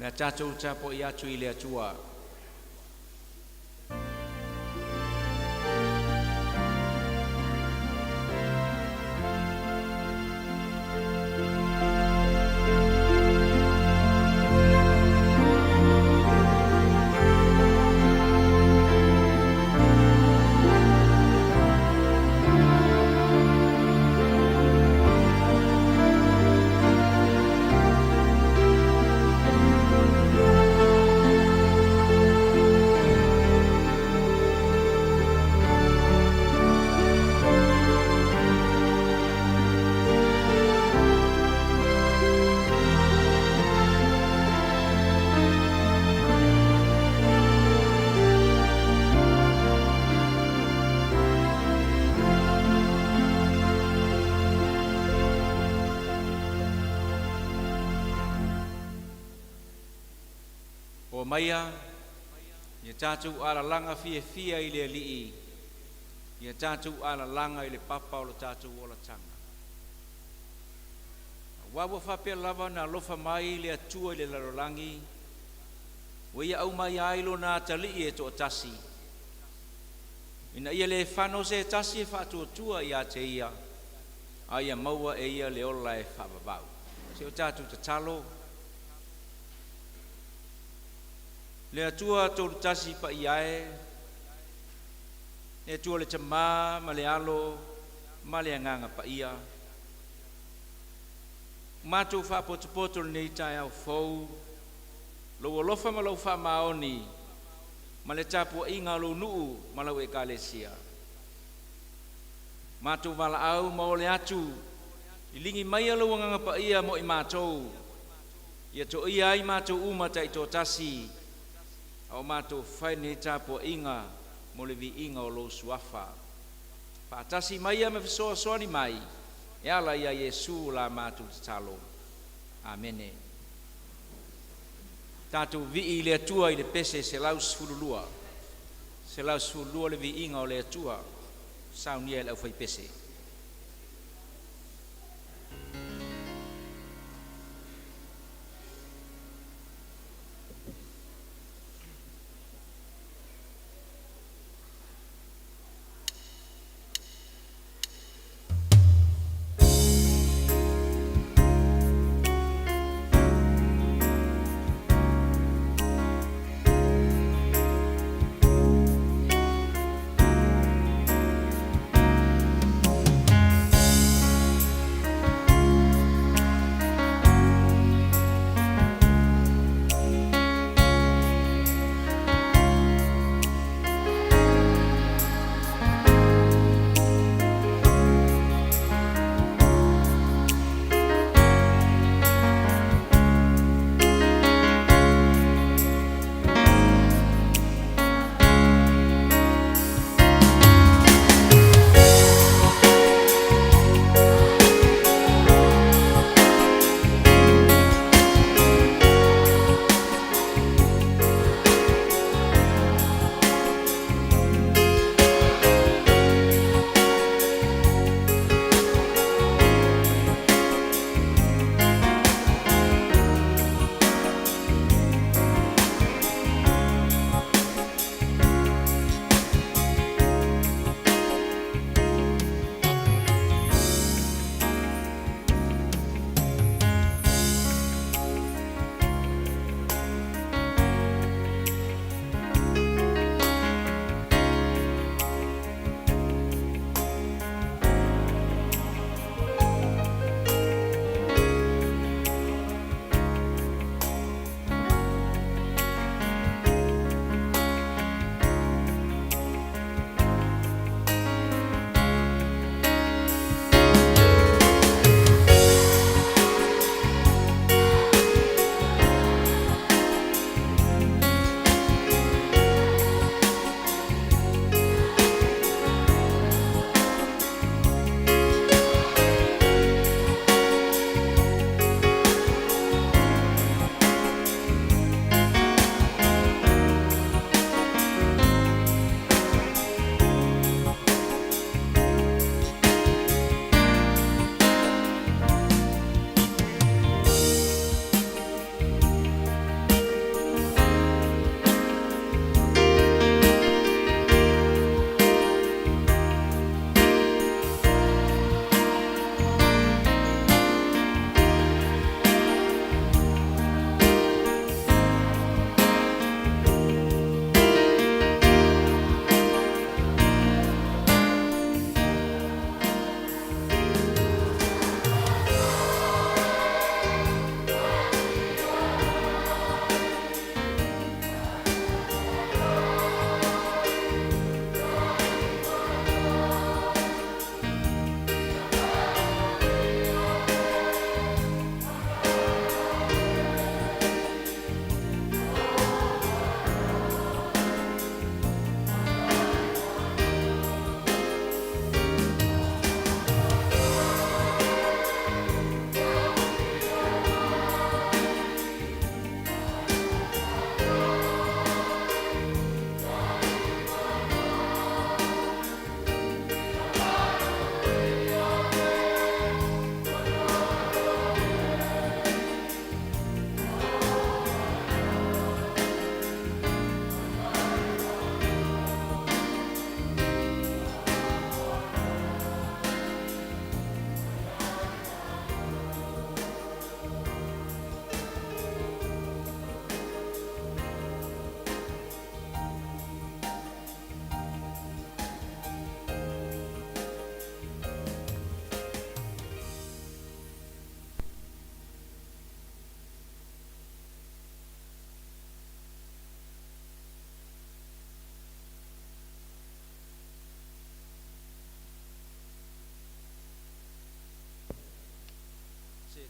Le a tatou tapuai atu i le Atua. O maia ia tatou alalaga fiafia i le Alii, ia tatou alalaga i le papa o lo tatou olataga. Auā ua faapea lava ona alofa mai le Atua i le lalolagi, ua Ia aumaia ai Lona Atalii e toatasi, ina ia le fano se tasi e faatuatua ia te Ia, a ia maua e ia le ola e faavavau. Se i o tatou tatalo. Le Atua Tolutasi Paia e, le Atua le Tamā ma le Alo ma le Agaga Paia, ua matou faapotopoto i lenei taeao fou, Lou alofa ma lau faamaoni ma le tapuaiga a Lou nuu ma lau Ekalesia. Matou valaau ma ole atu, liligi maia Lou Agaga Paia mo i matou, ia toia ai matou uma taitoatasi a o matou fai lenei tapuaiga mo le viiga o Lou Suafa. Faatasi maia ma fesoasoani mai e ala ia Iesu la matou tatalo. Amene. Tatou vii i le Atua i le pese 112, 112 le viiga o le Atua, saunia e le aufaipese.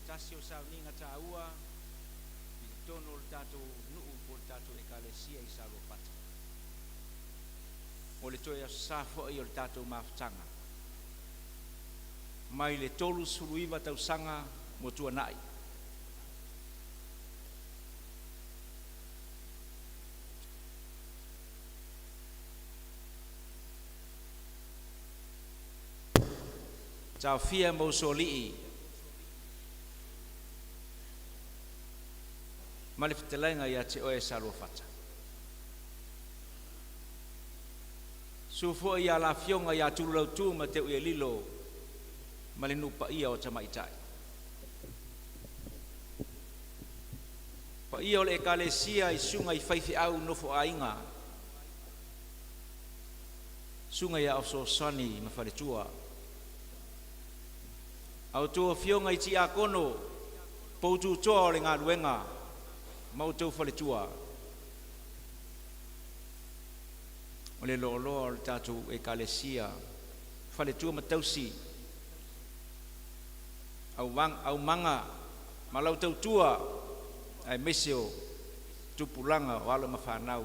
tasi o sauniga taua i totonu o le tatou nuu po o le tatou Ekalesia i Saluafata. O le toe aso sa foi o le tatou mafutaga mai le 39 tausaga ua tuanai. Taofia ma usoalii ma le fetalaiga ia te oe Saluafata. Susu foi ia le Afioga ia Tululautu ma Teuialilo ma le nuu paia o Tamaitai. Paia o le Ekalesia i susuga i faifeau nofoaiga, susuga ia Fesoasoani ma faletua, a outou afioga i Tiakono, poututoa o le galuega ma outou faletua. O le loaloa o le tatou Ekalesia, faletua ma tausi, aumaga ma lau tautua aemaise o tupulaga o alo ma fanau.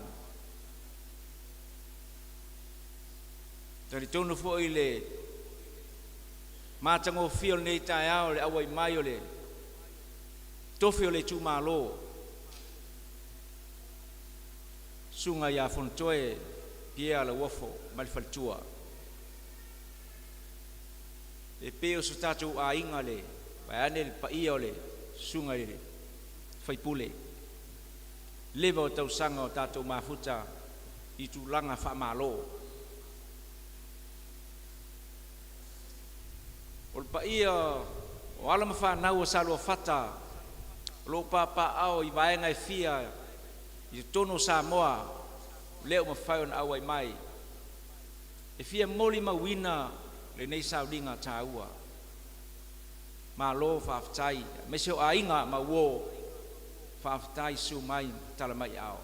E talitonu foi i le matagofie o lenei taeao i le auai mai o le tofi o le itumalo, susuga ia Fonotoe Pierre Lauofo ma le faletua. E pei o so tatou aiga vaeane le paia o le susuga i le faipule, leva o tausaga o tatou mafuta i tulaga faamalo. O le paia o alo ma fanau a Saluafata o lo o papaaao i vaega e fia i totonu o Samoa lea ua mafai ona auai mai e fia molimauina lenei sauniga taua. Malo faafetai aemaise o aiga ma uo, faafetai. Susu mai ma tala mai aao.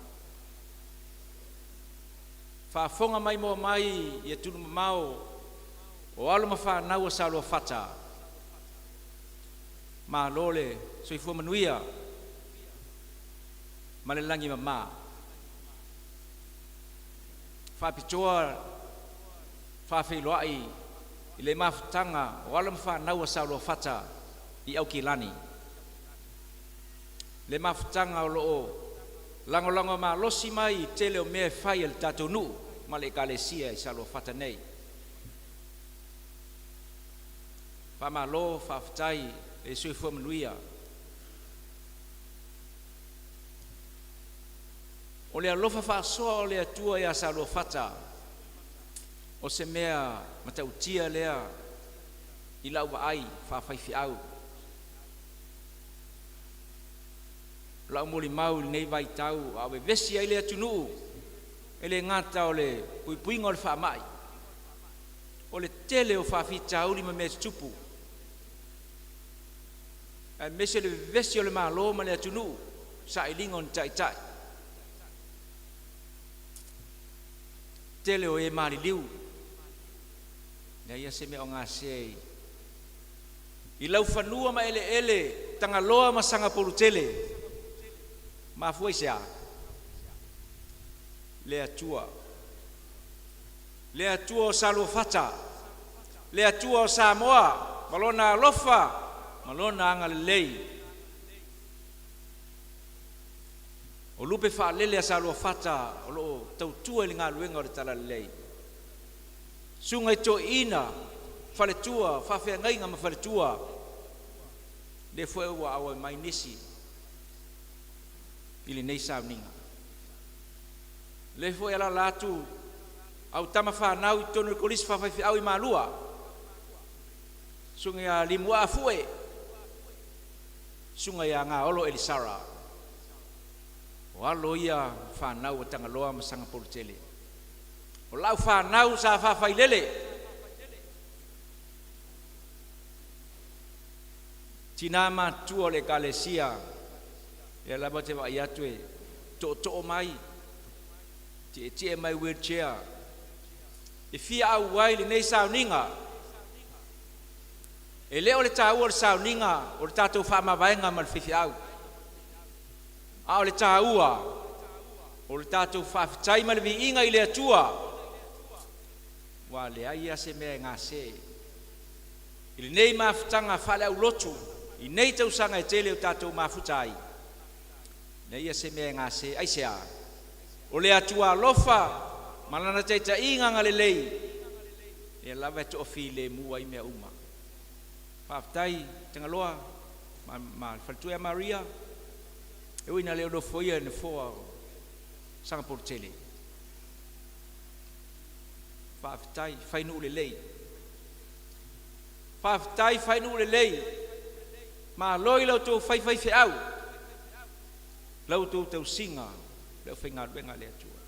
Faafofoga maimoa mai i atunuu mamao o alo ma fanau a Saluafata, malo le soifua manuia ma le lagi e mama. E faapitoa faafeiloai i le mafutaga o alo ma fanau a Saluafata i Aukilani. Le mafutaga o lo o lagolago malosi mai i le tele o mea e fai a le tatou nuu ma le Ekalesia i Saluafata nei. Faamalo faafetai le soifua manuia. O le alofa faasoa o le Atua ia Saluafata, o se mea matautia lea i lau vaai faafaifeau. O lau molimau i lenei vaitau a o vevesi ai le atunuu, e le gata o le puipuiga o le faamai, o le tele o faafitauli ma mea tutupu, aemaise le vevesi o le Malo ma le atunuu i sailiga o ni taitai. Tele o e maliliu, leai lava se mea o gase i laufanua ma eleele, Tagaloa ma Sagapolutele. Mafua i se a? Le Atua, le Atua o Saluafata, le Atua o Samoa ma Lona alofa ma Lona agalelei. O lupe faalele a Saluafata o lo o tautua i le galuega o le Talalelei, susuga i toeaiina, faletua, faafeagaiga ma faletua, lea foi ua auai mai nisi i lenei sauniga. O lea foi e alaala atu au tama fanau i totonu o le Kolisi Faafaifeau i Malua, susuga ia Limuaa Fue, susuga ia Gaolo Elisara, o alo ia ma fanau a Tagaloa ma Sagapolutele. O lau fanau sa faafailele, tina matutua o le ekalesia, lea lava ou te vaai atu e tootoo mai, tietie mai wheel chair e fia auai i lenei sauniga. E le o le taua o le sauniga o le tatou faamavaega ma le faifeau, a o le taua o le tatou faafetai ma le viiga i le Atua, ua leai lava se mea e gase i lenei mafutaga faaleaulotu i nei tausaga e tele o tatou mafuta ai, leai se mea e gase. Aisea? O le Atua alofa ma Lana taitaiga agalelei, lea lava e toafilemu ai mea uma. Faafetai Tagaloa ma le faletua ia Maria, e ui ina le nofoia le nofoa o Sagapolutele. Faafetai fai nuu lelei, faafetai fai nuu lelei, malo i la outou faifaifeau, la outou tausiga le aufaigaluega a le Atua.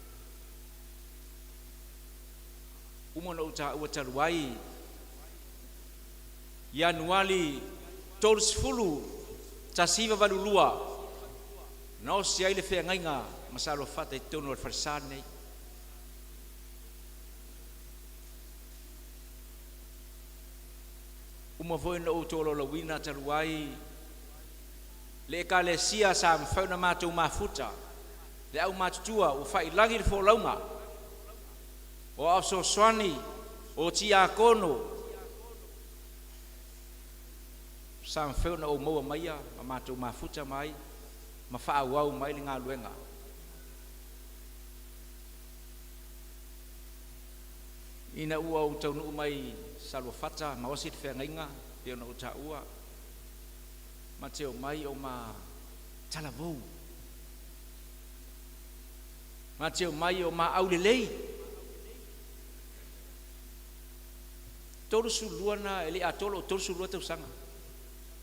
Uma ona ou taua talu ai, Ianuali 30, 1982, na osi ai le feagaiga ma Saluafata i totonu o le falesa lenei. Uma foi ona ou tolaulauina talu ai le Ekalesia sa mafai ona matou mafuta, le aumatutua ua fa'ilagi le folauga, o aoao fesoasoani, o tiakono sa mafai ona ou maua maia ma matou mafuta mai ma faaauau mai le galuega. Ina ua ou taunuu mai Saluafata ma osi le feagaiga pei ona ou taua, ma te omai o ma talavou, ma te omai o ma aulelei. 32 na, e le atoa lou 32 tausaga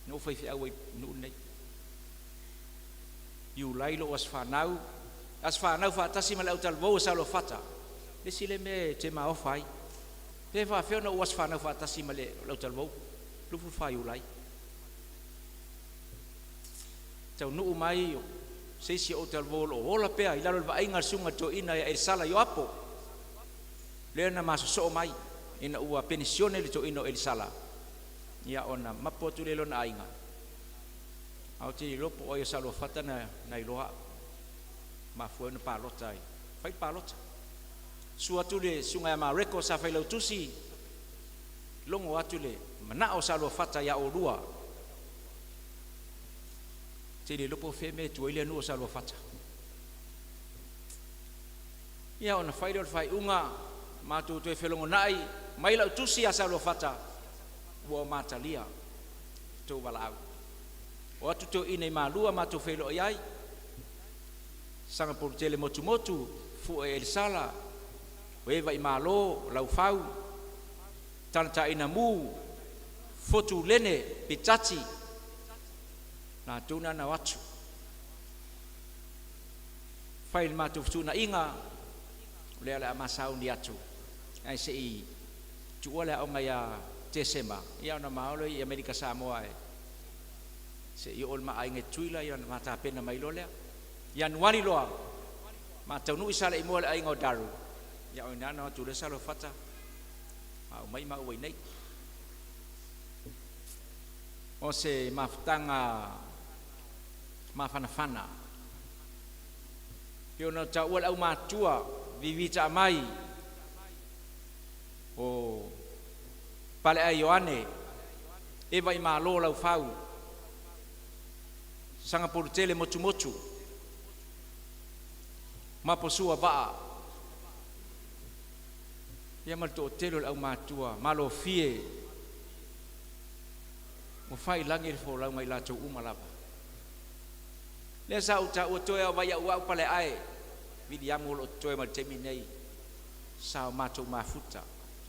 na ou faifeau ai i nuu nei. Iulai lou aso fanau, aso fanau faatasi ma le autalavou a Saluafata. Le isi lea mea e te maofa ai, pe faafefea ona ou aso fanau faatasi ma le autalavou, 24 Iulai. Taunuu mai se isi o autalavou o lo o ola pea i lalo o le vaaiga a le susuga i le toeaina ia Elisala Ioapo, lea na masosoo mai ina ua penisione le toeaina o Elisala, ia ona mapu atu lea i lona aiga, ae ou te le iloa po o ai o Saluafata na iloa au, mafua ai ona palota ai, fai le palota. Susu atu le susuga ia Mareko sa failautusi, logo atu le manao o Saluafata ia oulua. Te le iloa po o fea le mea e tu ai le nuu o Saluafata. Ia ona fai lea o le faaiuga, matou toe felogonai, mai lau tusi ia Saluafata, ua o matalia tou valaau. O atu toeaiina i Malua matou feiloai ai, Sagapolutele motumotu, Fue Elisala, o Eva i Malo, Laufau, Tagataina mu, Fotulene, Pitati, latou na na o atu. Fai le matou fetuunaiga, o lea o le a ma sauni atu, ae se i tuua le aoga ia Tesema, ia ona ma o lea i Amerika Samoa e se i oo le ma aiga i Tutuila, ia ona ma tapena mai loa lea. Ianuari loa, ma taunuu i Saleimoa i le aiga o Daru, ia o i ina na o atu lea Saluafata, ma aumai maua i inei. O se mafutaga mafanafana, pei ona taua le aumatutua vivi taamai o Paleae Ioane, Eva i Malo Laufau, Sagapolutele Motumotu, Maposua Vaa, ia ma le toatele o le aumatutua malofie ua faiilagi le folauga i latou uma lava. Lea sa ou taua toe lava o vai auau Paleae Viliamu o lo o totoe mai le taimi nei, sa o matou mafuta,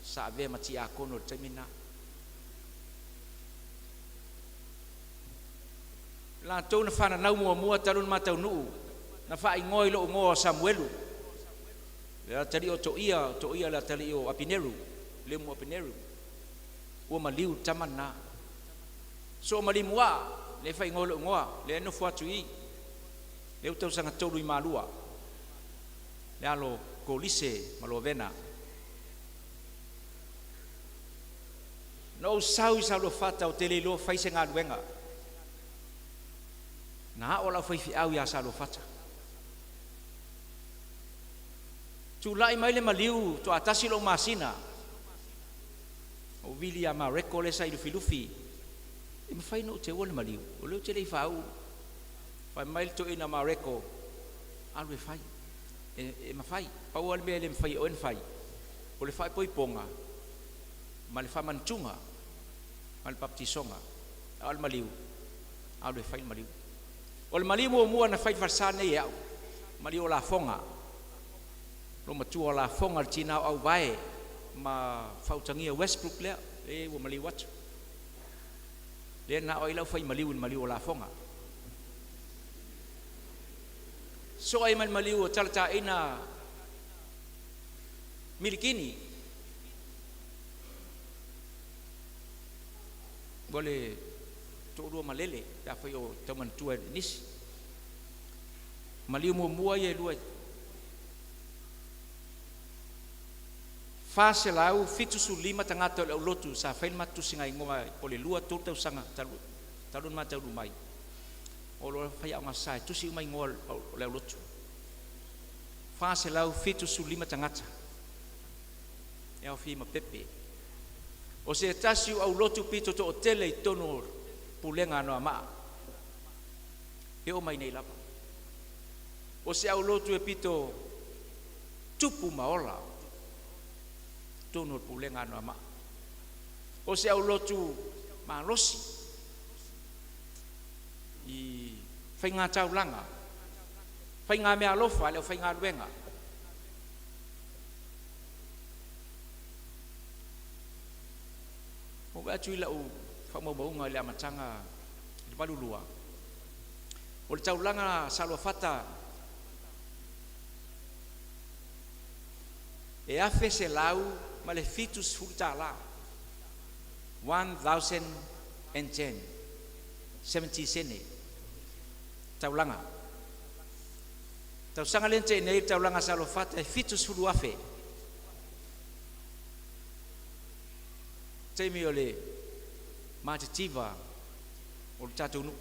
sa avea ma tiakono i le taimi lena. Latou na fananau muamua talu ona ma taunuu, na faaigoa i lou igoa o Samuelu, le atalii o Toia, o Toia le atalii o Apineru, Lemu Apineru, ua maliu le tama lena. Soomalimuaa, lea e faaigoa i lou igoa, lea e nofo atu i i, lea ua tausaga tolu i Malua, le alo o Kolise ma Lovena. Na ou sau i Saluafata ou te le iloa fai se galuega. Na ao lau faifeau ia Saluafata. Tulai mai le maliu toatasi lou masina. Ou vili ia Mareko lea sa i Lufilufi. E mafai ona ou teua le maliu, o lea ou te le i faauu. Fai mai le toeaina Mareko, alu e fai. E mafai. Pau lava le mea e le mafai e oe ona fai, o le faaipoipoga ma le faamanutuga ma le papatisoga. A o le maliu, alu e fai le maliu. O le maliu muamua na fai i le falesa nei e au, maliu o lafoga. Lou matua o lafoga, le tina o Auvae ma Faautagia Westbrook lea, e ua maliu atu. Lea na ao ai lau fai maliu i le maliu o lafoga. Soa ai ma le maliu o talataina Milikini. Ua le toalua malele pe afai o tau manatua e nisi. Maliu muamua ia e lua, 475 tagata o le aulotu sa fai le matou tusiga igoa po o le 2, 3 tausaga talu ona ma taunuu mai. O lo o faiaoga sa e tusi uma igoa o le aulotu. 475 tagata e aofia ai ma pepe. O se tasi o aulotu pito to'atele i totonu o pulega a Anoamaa e oo mai nei lava. O se aulotu e pito tupu ma ola totonu o le pulega a Anoamaa. O se aulotu malosi i faigataulaga, faigameaalofa a le aufaigaluega. Ua ou vaai atu i lau faamaumauga i le amataga i le 82, o le taulaga a Saluafata e $1,170, 1010 70 sene taulaga. Tausaga lea na tea nei, le taulaga a Saluafata e 70,000. Taimi o le matitiva o le tatou nuu.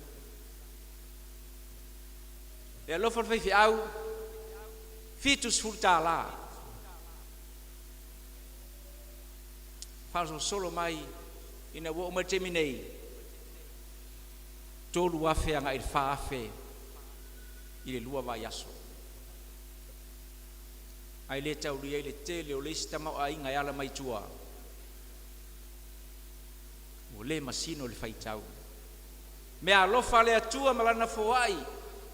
E alofa le faifeau, $70 faasolosolo mai ina ua oo mai le taimi nei, 3,000 agai le 4,000 i le 2 vaiaso. Ae le taulia ai le tele o le isi tamaoaiga e ala mai tua, ua le masino le faitau. Meaalofa a le Atua ma Lana foai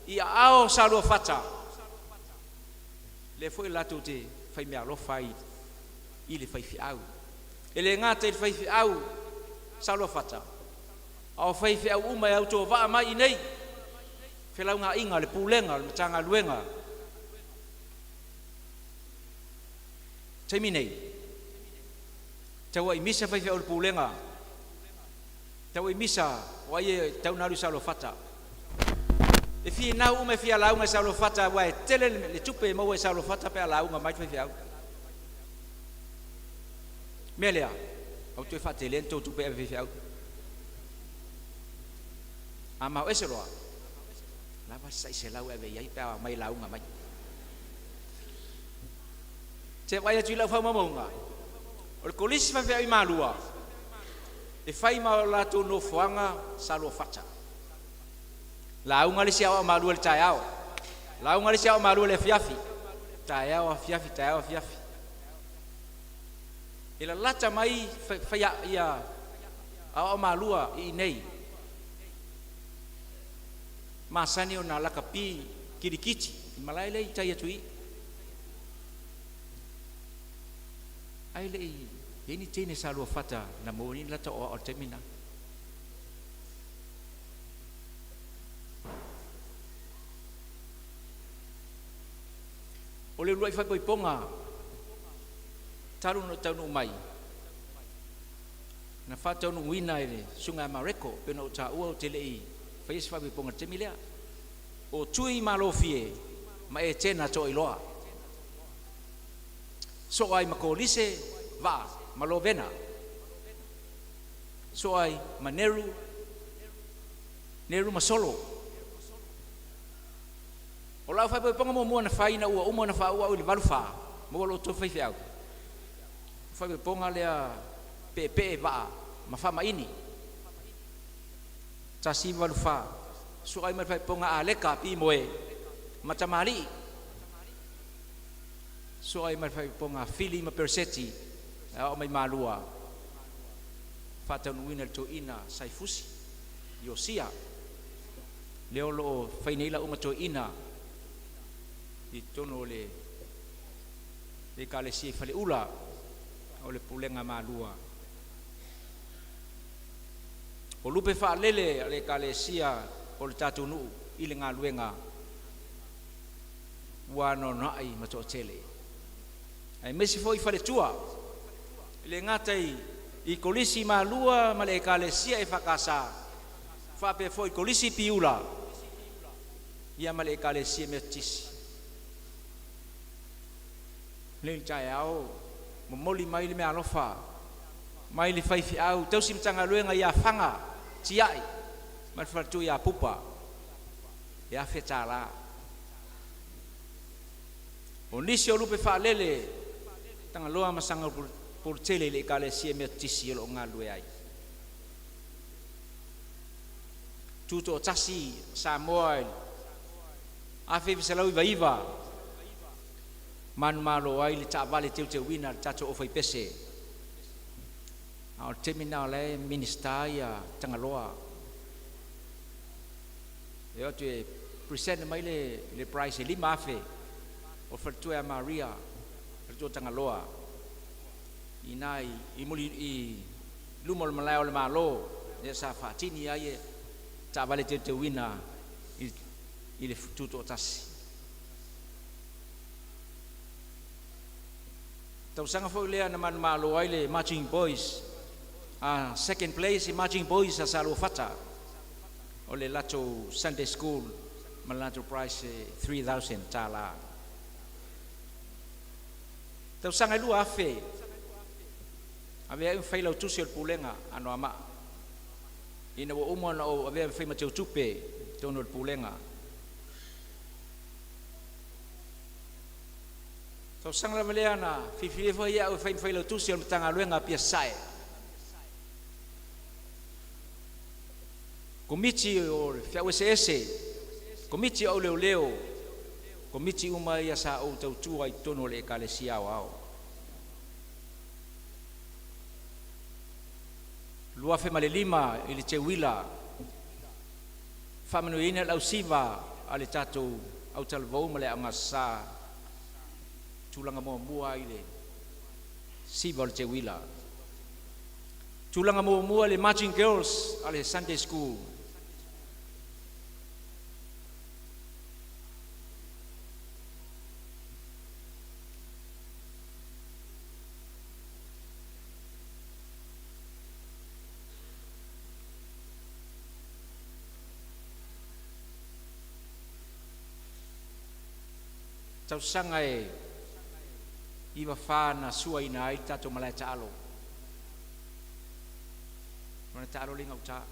i aao o Saluafata, lea foi latou te faimeaalofa ai i le faifeau. E le gata i le faifeau Saluafata, a o faifeau uma e autovaa mai i inei, felaugaaiga, le pulega, o le Matagaluega. Taimi nei, tauai misa faifeau i le pulega, tauai misa o ai e tatau ona alu i Saluafata. E finau uma e fia lauga i Saluafata aua e tele le tupe e maua i Saluafata pe a lauga mai le faifeau. Mea lea, aua toe faatele ni tou tupe e ave i faifeau. A mao ese loa, lava se 100 e ave i ai pe a omai e lauga mai. Se vaai atu i lau faamaumauga, o le kolisi faifeau i Malua, e fai ma o latou nofoaga Saluafata. Lauga le isi aoao Malua i le taeao, lauga le isi aoao Malua i le afiafi, taeao, afiafi, taeao, afiafi. E lalata mai fai ia aoao Malua i inei, masani ona lakapi kilikiti i malae lea i tai atu i i. Ae le i i ai ni teine Saluafata na maua ai ni lata oaoa i le taimi lena. O le uluai faaipoipoga talu ona ou taunuu mai, na faataunuuina e le susuga ia Mareko, pei ona ou taua ou te le i faia se faaipoipoga i le taimi lea. O Tui Malofie ma Etena Toailoa. Soa ai ma Kolise, Vaa ma Lovena. Soo ai ma Neru, Neru ma Solo. O lau faaipoipoga muamua na fai ina ua uma ona faauu au i le 84, maua lo outou faifeau. Faaipoipoga lea peepee vaa ma faamaini. 1984, soo ai ma le faaipoipoga Aleka Pimoe ma Tamalii. Soo ai ma le faaipoipoga Fili ma Pereseti e aoao mai Malua, faataunuuina le toeaina Saifusi Iosia. Lea o lo o fai nei lauga toeaina i totonu o le Ekalesia i Faleula o le Pulega Malua. O lupe faalele a le Ekalesia o le tatou nuu i le galuega ua anoanoai ma toatele, aemaise foi faletua, e le gata i Kolisi Malua ma le Ekalesia EFKS, faapea foi Kolisi Piula ia ma le Ekalesia Metotisi. Nei le taeao, momoli mai le meaalofa mai le faifeau tausi Matagaluega ia Faga Tiai ma le faletua ia Pupa e $1,000. O nisi o lupe faalele Tagaloa ma Sagapolutele i le Ekalesia Metotisi o lo o galulue ai. Tutoatasi Samoa i le 1999, manumalo ai le taavale teuteuina a le tatou aufaipese. A o le taimi lena o la e Minisita Tagaloa, e o atu e present mai le prize e $5,000 o le faletua ia Maria, faletua Tagaloa, i ina i, muli, i luma o le malae o le Malo, lea sa faatini ai e taavale teuteuina i le tutoatasi. Tausaga foi lea na manumalo ai le Marching Boys, second place i Marching Boys a Saluafata o le latou Sunday School ma le latou prize e $3,000 tala. Tausaga e 2000, avea ai ma failautusi o le Pulega a Anoamaa, ina ua uma ona ou avea ma fai ma teutupe i totonu o le Pulega. Tausaga lava lea na filifilia foi au e fai ma failautusi o le Matagaluega a Apia Sasae. Komiti o le Feau Eseese, Komiti o Aoleoleo, Komiti uma ia sa ou tautua i totonu o le Ekalesia Aoao. 2005 i le teuila, faamanuiaina le ausiva a le tatou autalavou ma le Aoga Sasā, tulaga muamua i le siva o le teuila. Tulaga muamua i le Marching Girls a le Sunday School. Tausaga e 94 na suaina ai le tatou malae taalo. Malae taalo lea i gauta,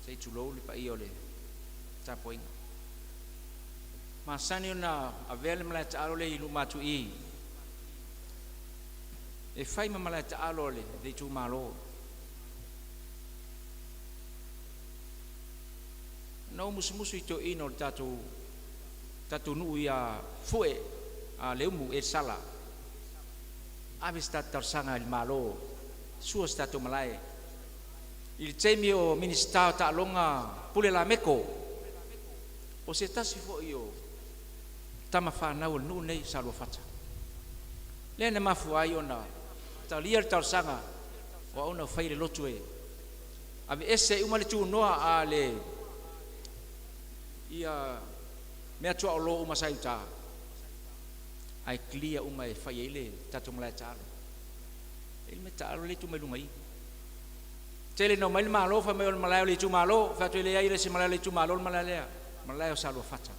se i tulou le paia o le tapuaiga. Masani ona avea le malae taalo lea i nuu matuia e fai ma malae taalo a le itumalo. Na ou musumusu i toeaiina o le tatou nuu ia Fue Leumu Elisala, ave se tatou talosaga i le Malo, sua se tatou malae. I le taimi o Minisita o Taaloga Pule Lameko, o se tasi foi o tama fanau a le nuu lenei o Saluafata. Lea na mafua ai ona talia le talosaga, o au na fai le lotu e aveese uma le tunoa a le ia mea tuaolo uma sa i uta, ae clear uma e fai ai le tatou malae taalo. E i ai le mea taalo lea e tu mai luga i i. Tele ina omai le Malo fai mai o le malae o le itumalo, fai atu e leai e le o se malae o le itumalo le malae lea, o le malae o Saluafata.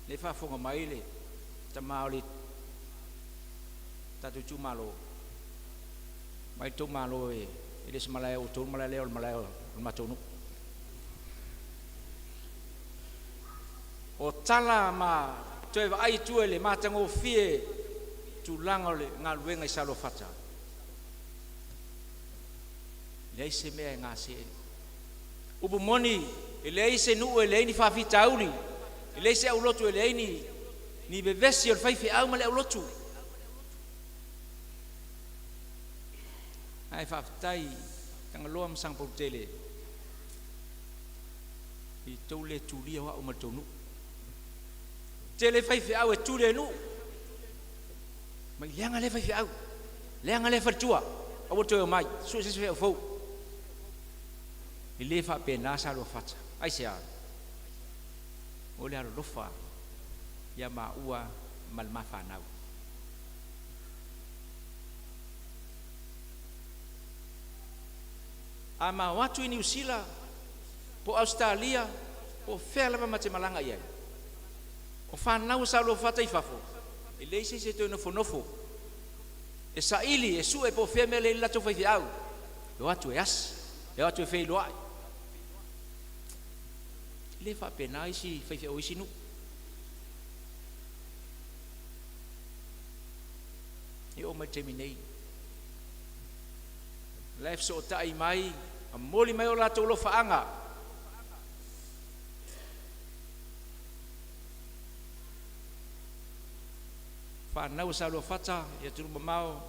Lea e faafofoga mai le tama o le tatou itumalo. Mai le tou Malo e le o se malae a outou le malae lea o le malae o le matou nuu. O tala ma toe vaai i tua i le matagofie tulaga o le galuega i Saluafata, e leai se mea e gase. Upu moni, e leai se nuu e leai ni faafitauli, e leai se aulotu e leai ni, ni vevesi o le faifeau ma le aulotu. Ae faafetai Tagaloa ma Sagapolutele i le tou le tulia o au ma le tou nuu. Tele faifeau e tuli e nuu, mai leaga lea faifeau, leaga lea faletua, aua le toe omai, sue se isi faifeau fou. E le faapena Saluafata. Aisea? O le alolofa ia maua ma le ma fanau. A ma o atu i Niu Sila po o Ausetalia po o fea lava ma te malaga i ai, o fanau a Saoluafata i fafo, e leai se isi e toe nofonofo e saili e sue po o fea le mea la e i ai le latou faifeau, e o atu e asi, e o atu e feiloai. E le faapena isi faifeau o isi nuu. E oo mai le taimi nei, o la e fesootai mai ma momoli mai o latou alofaaga. Fanau a Saoluafata i atunuu mamao,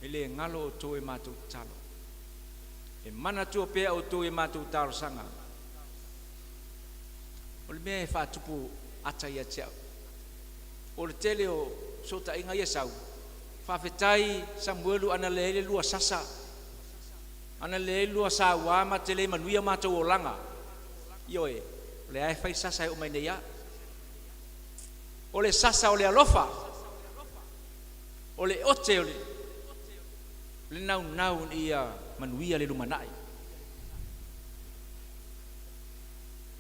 e le galo outou i matou tatalo. E manatua pea outou i a matou talosaga. O le mea e faatupu ata ia te au, o le tele o fesootaiga ia e sau, faafetai Samuelu ana leai le lua sasa, ana leai le lua saua matou te le manuia o matou olaga. Ioe, o lea lava e fai le sasa e oo mai nei lava. O le sasa o le alofa, o le ote o le naunau ina ia manuia le lumanai.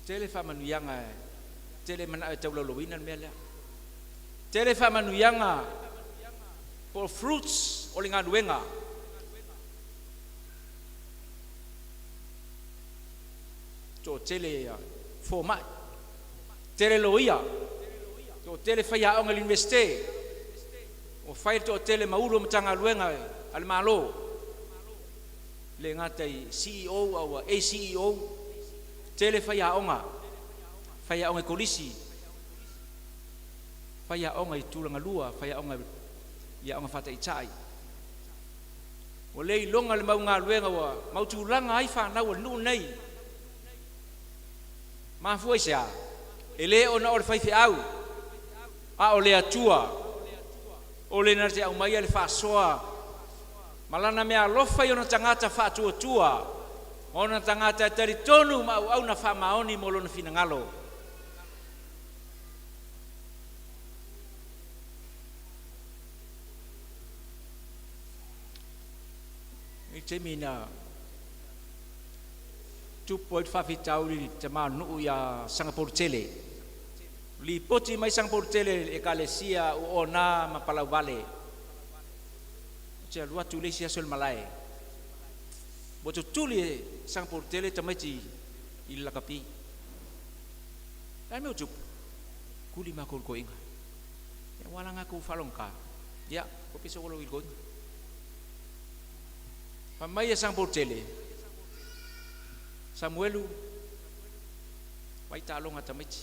Tele faamanuiaga, e tele manao e taulaulauina le mea lea. Tele faamanuiaga po o fruits o le galuega. Toatele fomai, tele loia, toatele faiaoga i le Iunivesite, ua fai le toatele ma Ofisa Sili o Matagaluega a le Malo, e le gata i CEO a ua ACEO, tele faiaoga, faiaoga i kolisi, faiaoga i tulagalua, faiaoga i aoga faataitai. Ua le iloga le mau galuega ua mau tulaga ai fanau a le nuu lenei. Mafua i se a? E le ona o le faifeau, a o le Atua, o le na te aumaia le faasoa ma lana meaalofa i ona tagata faatuatua, ma ona tagata e talitonu ma auauna faamaoni mo lona finagalo. I le taimi na tupu ai le faafitauli i le tama o le nuu ia Sagapolutele, lipoti mai Sagapolutele i le Ekalesia ua ona ma palauvale. Ou te alu atu i le isi aso i le malae, ua tutuli e Sagapolutele tamaiti i le lakapi. O le a le mea ua tupu? Tuli matou i le toeaina. Ia ua ala ona tatou faalogogata, ia ua pisa ua i le toeaina. Fai mai a Sagapolutele, Samuelu, vaai taaloga a tamaiti.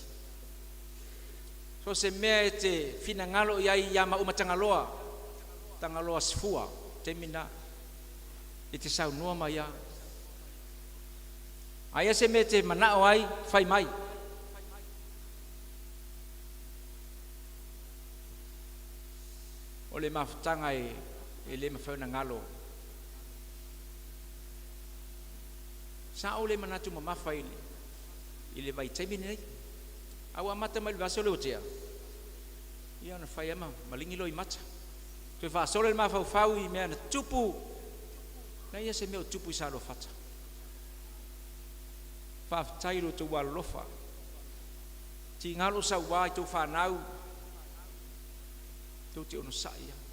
So o se mea e te finagalo i ai ia maua ma Tagaloa, Tagaloa Asafua, taimi lena, e te saunoa mai lava. A i ai se mea e te manao ai, fai mai. O le mafutaga e le mafai ona galo. Sa ou le manatu mamafa i le vaitaimi lenei, a ua amata mai le vaiaso lea ua tea, ia ona fai lava ma maligi loimata, toe faasolo le mafaufau i mea na tutupu. E leai lava se mea o tupu i Saluafata. Faafetai i lo outou alolofa. Tiga lou saua i tou fanau, tou te onosai lava.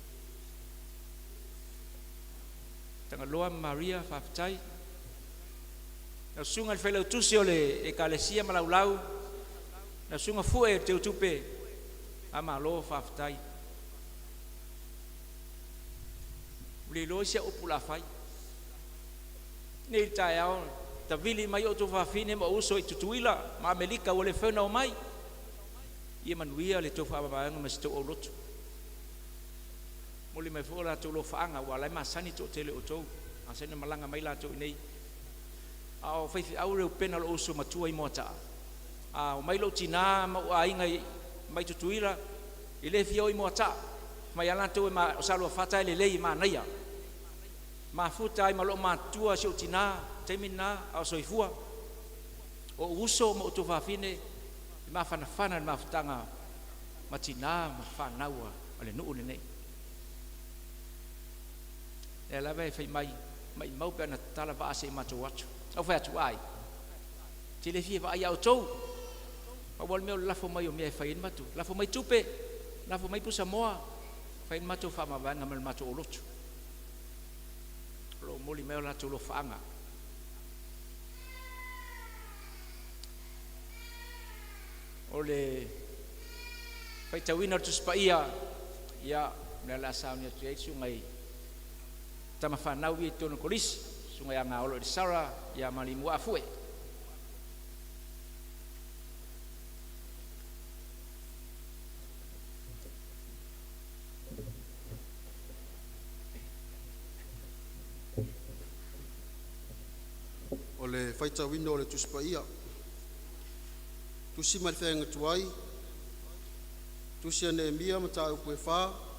Tagaloa ma Maria, faafetai. Lau susuga i le Failautusi o le Ekalesia ma Laulau, lau susuga Fue Teutupe, faamalo faafetai. Ua le iloa isi au upu o le a fai. Nei le taeao tavili mai ou tuafafine ma ou uso i Tutuila ma Amerika ua le mafai ona omai. Ia manuia le tou faamavaega ma si tou aulotu. Momoli mai foi o latou alofaaga aua o la e masani le toatele o outou, masani ona malaga mai latou i inei. A o faifeau le upena o lou uso matua i Moataa, a omai lou tina ma ou aiga mai Tutuila, e le fia o i Moataa, fai mai lava latou o Saluafata e lelei e manaia. Mafuta ai ma loomatutua si ou tina i le taimi lena a o soifua. O ou uso ma ou tuafafine e mafanafana i le mafutaga ma tina ma fanau a le nuu lenei. O lea lava e fai mai, maumau pe ana tatala vaa se i matou o atu. Ou fai atu, ai, ou te le fia vaai ia outou. Pau lava le mea o le lafo mai o mea e fai ai le matou, lafo mai tupe, lafo mai pusamoa, fai ai le matou faamavaega ma le matou aulotu. O lo o momoli mai o latou alofaaga. O le faitauina o le Tusi Paia, ia, o lea o le a sauni atu ai le susuga i tama fanau ia i totonu o le kolisi, susuga ia Gaolo Elisara ia Malimua Afoe. O le faitauina o le Tusi Paia. Tusi mai le Feagaiga Tuai, Tusi a Neemia, Mataupu e 4.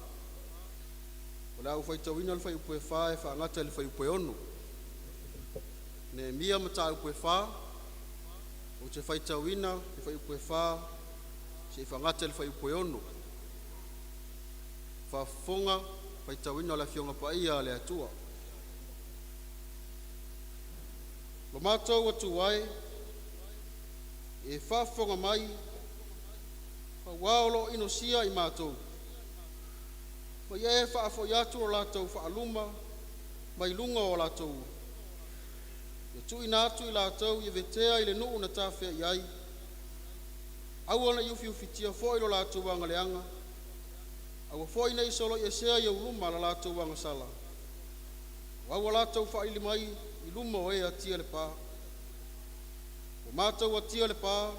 O le a ou faitauina le fuaiupu e 4 e faagata i le fuaiupu e 6. Neemia mataupu e 4, ou te faitauina le fuaiupu e 4 seia faaauau i le fuaiupu e 6. Faafofoga faitauina a le Afioaga Paia a le Atua. “Lo matou Atua e, ia e faafofoga mai auā o loo inosia i matou, ma ia e faafoi atu lo latou faaluma mai luga o a latou ulu. Ia tuuina atu i latou ia vetea i le nuu na tafea i ai, aua nei ufiufitia foi lo latou aga leaga, aua foi nei soloiesea i ou luma la latou agasala, ae ua latou faaili mai i luma o e atia le pa. Ua matou atia le pa, ua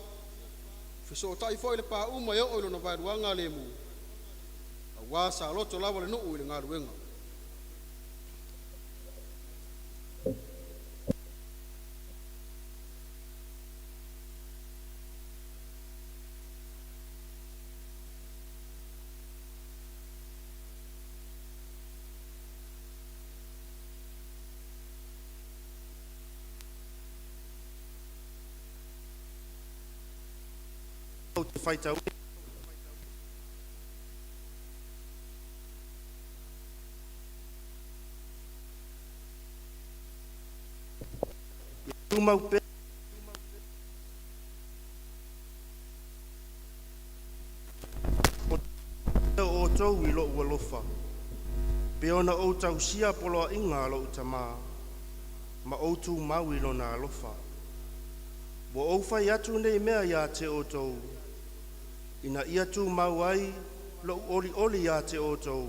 fesootai foi le pa uma e oo i lona vaeluaga lemu, auā sa loto lava le nuu i le galuega.” Ou te faitauina Ia tumau pea o outou i lou alofa, e pei ona ou tausia poloaiga a lou Tama, ma ou tumau i lona alofa. Ua ou fai atu nei mea ia te outou, ina ia tumau ai lou olioli ia te outou,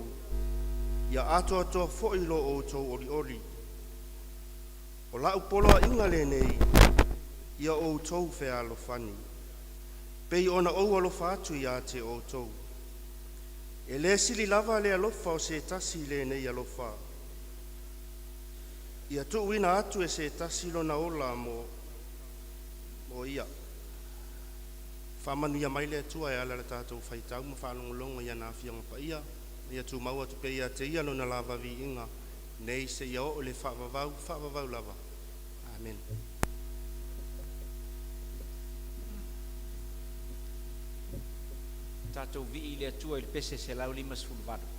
ia atoatoa foi lo outou olioli. O lau poloaiga lenei, ia outou fealofani, e pei ona ou alofa atu ia te outou. E le sili lava le alofa o se tasi i lenei alofa, ia tuuina atu e se tasi lona ola mo isi. Faamanuia mai le Atua e ala i le tatou faitau ma faalogologo i ana Afioga Paia, ia tumau atu pea ia te Ia Lona lava viiga nei seia oo i le faavavau, faavavau lava. Amene. Tatou vii i le Atua i le pese 158.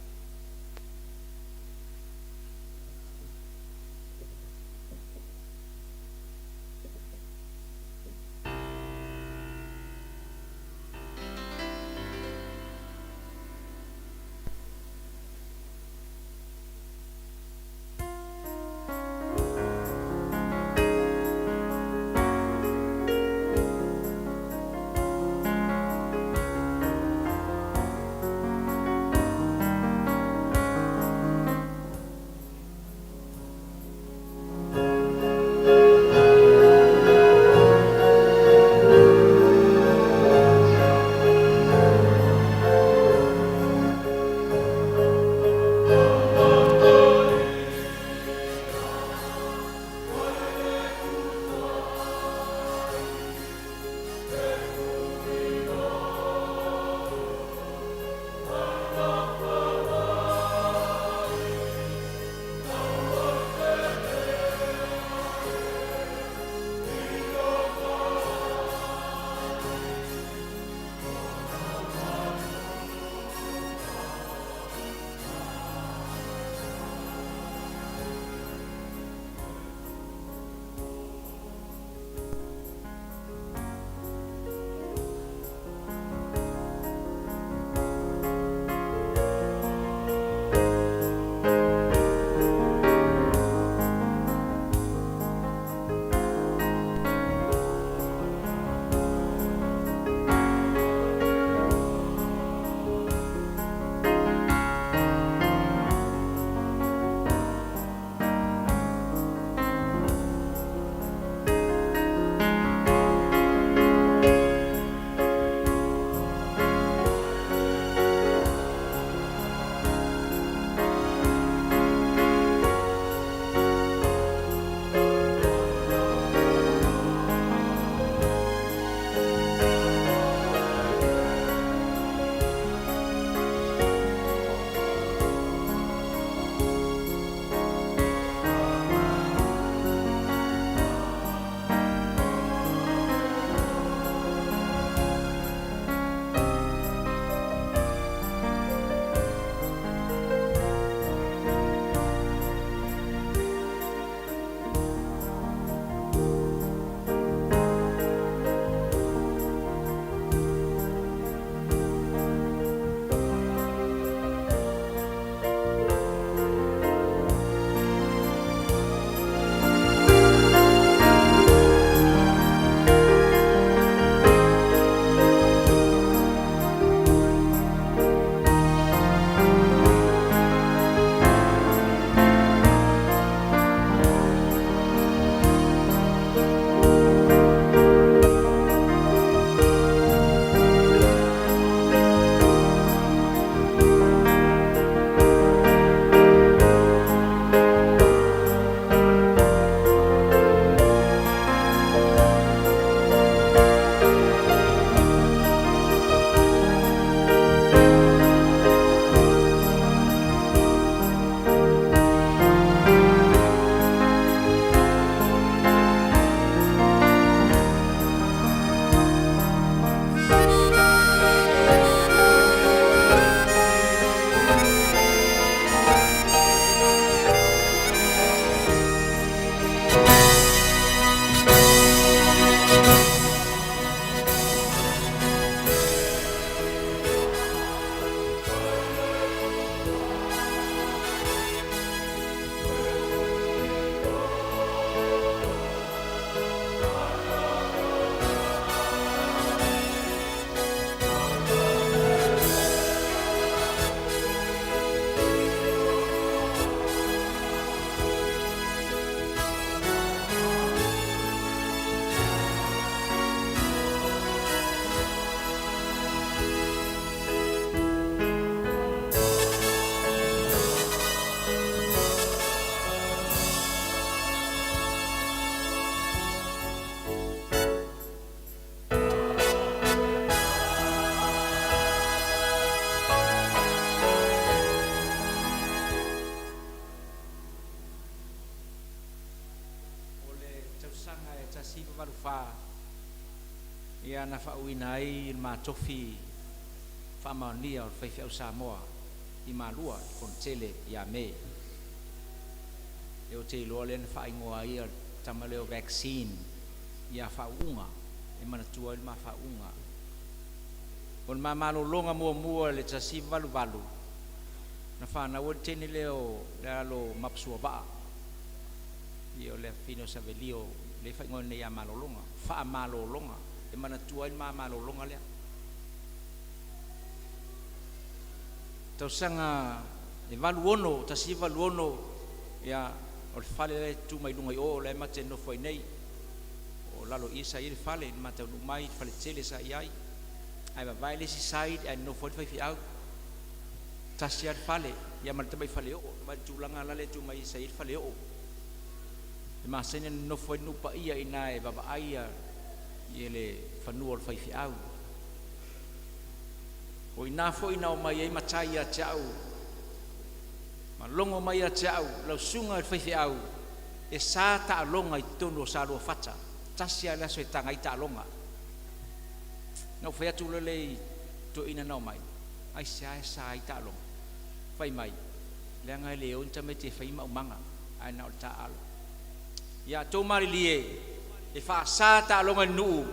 tausaga e 1984, ia na faauuina ai le ma tofi faamaonia o le faifeau Samoa i Malua i le Fonotele ia Me. Lea ou te iloa lea na faaigoa ai le tama lea o Vaccine ia faauuga e manatua ai le ma faauuga. O le ma malologa muamua i le 1988, na fanau ai le teine lea o le alo o Mapasuavaa, ia o le afafine o Savelio lea e faaigoaina nei ia Malologa, faamalologa e manatua ai le ma malologa lea. Tausaga e 86, 1986, ia o le fale la e tu mai luga i o la e ma te nofo ai nei. O lalo i i sa i ai le fale, na ma taunuu mai i le faletele sa i ai, ae vavae le isi side ae nonofo ai le faifeau. Tasi lava le fale, ia ma le tamai faleoo. Vaai i le tulaga la e tu mai sa i ai le faleoo. E masani ona nonofo ai le nuu paia i ina e vaavaai le fanua o le faifeau. O i ina foi na omai ai matai ia te au, ma logo mai ia te au, lau susuga i le faifeau, e sa taaloga i totonu o Saluafata, tasi lava le aso e taga ai taaloga. Na ou fai atu loa lea i toeaiina na omai, aisea e sa ai taaloga? Fai mai, leaga e le o ni tamaiti e fai maumaga, ae na o le taaalo. Ia outou malilie, e faasa taaloga i le nuu,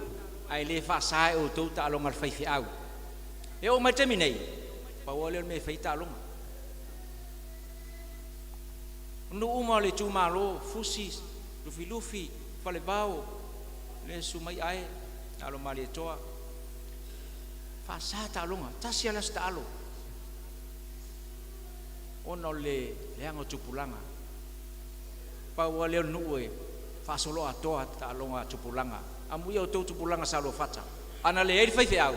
ae le faasa e outou taaloga a le faifeau. E oo mai i le taimi nei, pau lava lea o le mea e fai ai taaloga. O nuu uma o le itumalo, Fusi, Lufilufi, Falevao, lea e susu mai Ae, alo o Malietoa, faasa taaloga, tasi lava le aso taalo, ona o le leaga o tupulaga. Pau lava lea o le nuu e faasoloatoa taaloga a tupulaga. Amuia outou tupulaga Saluafata, ana leai le faifeau,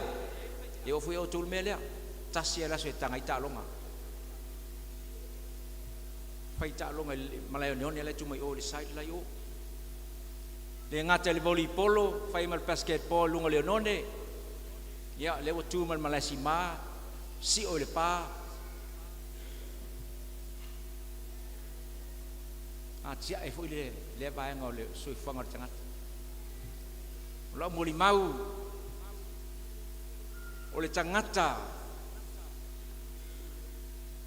e oo foi ia outou le mea lea, tasi lava le aso e taga ai taaloga. Fai taaloga i le malae oneone la e tu mai o i le side la i o. Le gata i le volleyball, fai ma le basketball i luga o le oneone, ia lea ua tu ma le malae sima, sio i le pa, atiae foi lea vaega o le soifuaga o le tagata. O lau molimau, o le tagata,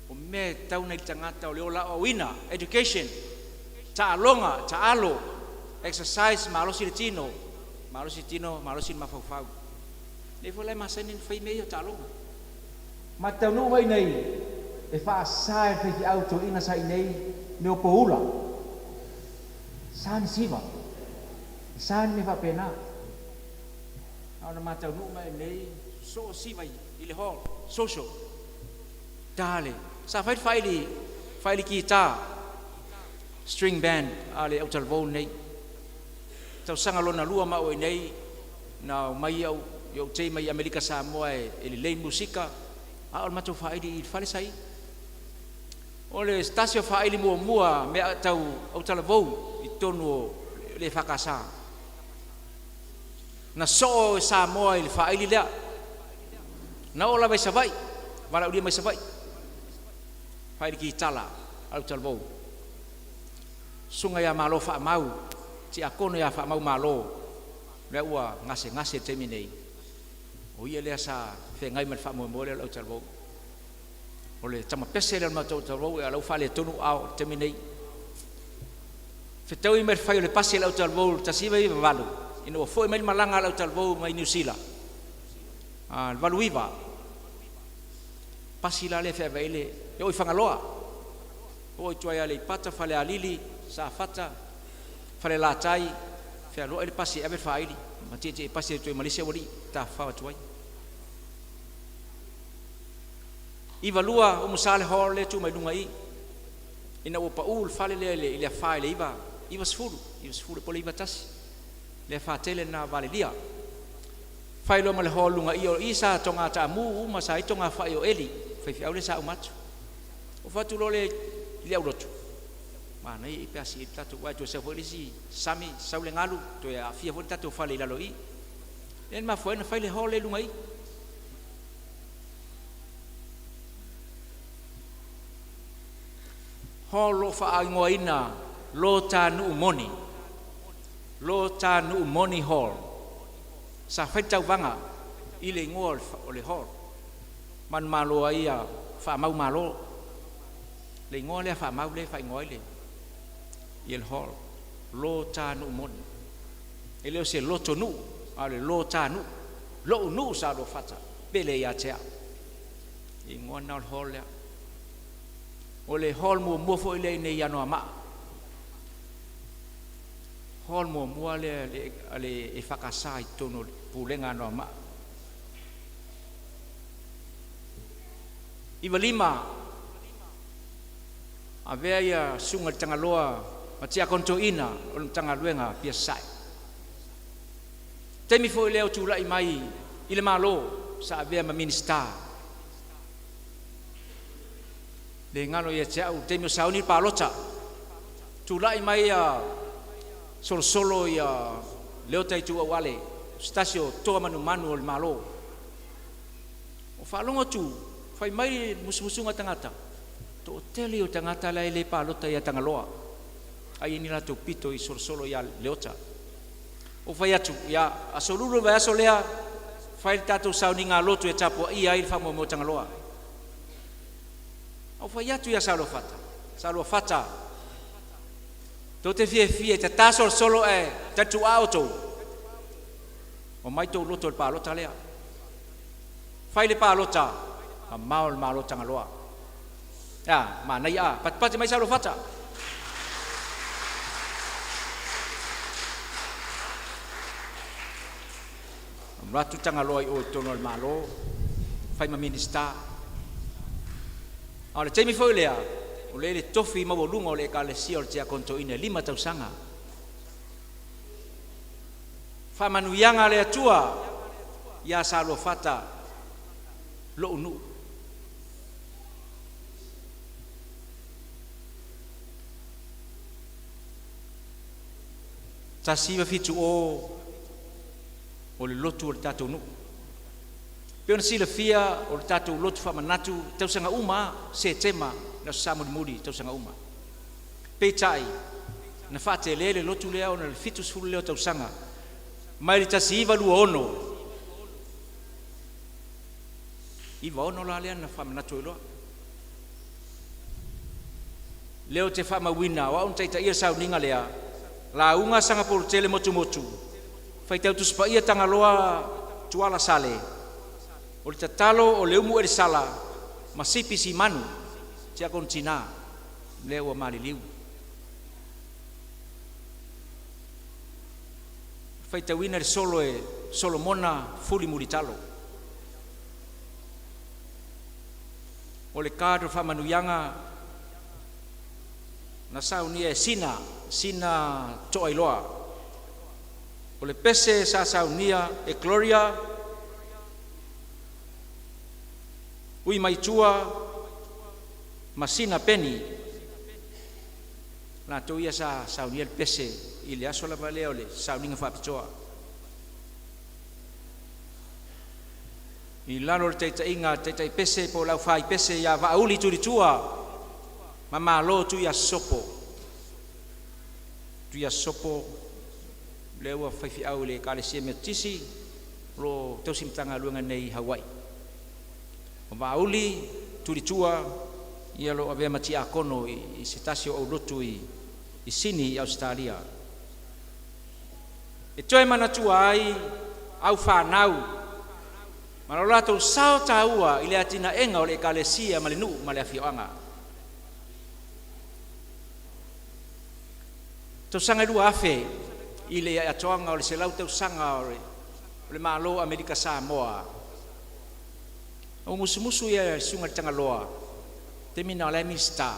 o mea e tatau ona i le tagata o le ola aoaoina, education, taaloga, taalo, exercise, malosi le tino, malosi le tino, malosi le mafaufau. Lea foi la e masani ona fai mea ia o taaloga. Ma te taunuu mai nei e faasa e le faifeau toeaina sa i inei mea o poula, sa ni siva, sa ni mea faapena. A ona ma taunuu mai nei, sosoo siva i le hall, social, tale. Sa fai le faili, faili kita, string band a le autalavou nei. Tausaga lona lua ma au i nei, na omai au i ou tei mai Amerika Samoa e lelei musika, a o le matou faaili i le fale sa i. O le tasi o faaili muamua mea tau autalavou i totonu o le EFKS. Na soo e Samoa i le faaili lea. Na oo lava i Savaii, valaaulia mai Savaii, faaili kitala autalavou. Susuga ia Malo Faamau, tiakono ia Faamau Malo, lea ua gasegase i le taimi nei, o ia lea sa feagai ma le faamoemoe lea o le autalavou. O le tamapese lea o le matou autalavou, a o la ua faaletonu aao i le taimi nei. Fetaui ma le fai o le pasi a le autalavou i le 1998, ina ua foi mai le malaga a le autalavou mai Niu Sila, le 89, pasi la lea e feaveai ai e oo i Fagaloa, oo i tua i Aleipata, Falealili, Safata, Falelatai, fealuai le pasi e ave le faaili, ma tietie pasi atu ai ma le isi aualii e tafafao atu ai. 92 umusa le hall lea e tu mai luga i i, ina ua pau le fale lea i le afa i le 9, 90, 90 po o le 91, le afa tele lena o Valelia. Fai loa ma le hall luga i, o i sa toga taamu uma, sa i togafai o Eli, faifeau lea sa uma atu. O fatu loa lea i le aulotu, manaia pe a sii le tatou, aua e toe sau foi le isi sami, sau le galu, toe aafia foi le tatou fale i lalo i i. Lea na mafua ai ona fai le hall lea i luga i i. Hall o lo o faaigoaina Lo Ta Nuu Moni. Lo Ta Nu'u Moni Hall. Sa fai tauvaga i le igoa o le hall. Manumalo ai ia faamau malo. Le igoa lea faamau lea e faaigoa ai le ia le hall. Lo Ta Nu'u Moni. E le o se loto nu'u, a o le lo ta nu'u. Lo'u nu'u Saoluafata, pele ia te a'u. Igoa lena o le hall lea. O le hall muamua foi lea i inei i Anoamaa. Hall muamua lea a le EFKS i totonu o le Pulega a Anoamaa. 95 avea ia susuga i le Tagaloa ma Tiakono Toeaina o le Matagaluega a Apia Sasae. Taimi foi lea o tulai mai i le Malo sa avea ma Minisita. Le galo ia te au taimi o sauni le palota. Tulai mai ia solosolo ia Leota Ituau Ale, se tasi o toa manumanu o le Malo. O faalogo atu, fai mai musumusuga tagata, to'atele o tagata la e le palota ia Tagaloa, ai ni latou pito i solosolo ia Leota. O fai atu, ia aso lulu le vaiaso lea, fai le tatou sauniga lotu e tapuaia ai le faamoemoe o Tagaloa. O fai atu ia Saoluafata, Saoluafata, tou te fiafia e tata solosolo ae talituaa outou, omai tou loto i le palota lea. Fai le palota, mamao le Malo Tagaloa. Ia, manaia a, patipati mai Saoluafata. Alu atu Tagaloa i o i totonu o le Malo, fai ma Minisita. A o le taimi foi lea, o lea i le tofi maualuga o le Ekalesia o le Tiakono Toeaina e 5 tausaga. Faamanuiaga a le Atua ia Saoluafata lo'u nuu. 1970 o le lotu o le tatou nuu. Pei ona silafia o le tatou lotu faamanatu i tausaga uma lava, Setema, le Aso Sa mulimuli i tausaga uma. Peitai, na faatele le lotu lea ona o le 70 lea o tausaga mai le 1926, 96 la lea na faamanatu ai loa. Lea ou te faamauina o au na taitaia le sauniga lea, lauga Sagapolutele Motumotu, faitau Tusi Paia Tagaloa Tuala Sale, o le tatalo o Leumu Elisala ma Sipi Simanu, Tiakono Tina, lea ua maliliu. Faitauina le solo e Solomona Fuli Mulitalo. O le card o faamanuiaga na saunia e Sina, Sina Toailoa. O le pese sa saunia e Gloria Ui Maitua ma Sina Peni. Latou ia sa saunia le pese i le aso lava lea o le sauniga faapitoa. I lalo o le taitaiga a le taitai pese po o le aufai pese ia Vaauli Tulitua ma Malo Tuiasosopo. Tuiasosopo lea ua faifeau i le Ekalesia Metotisi o lo o tausi matagaluega nei i Hawaii. O Vaauli Tulitua ia o lo o avea ma tiakono i se tasi o aulotu i Sini i Ausetalia. E toe manatua ai au fanau ma lo latou sao taua i le atinaeina o le Ekalesia ma le nuu ma le afioaga. Tausaga e 2000 i le atoaga o le 100 tausaga o le Malo o Amerika Samoa, ua musumusu ia le Susuga i le Tagaloa, taimi lena o la e Minisita,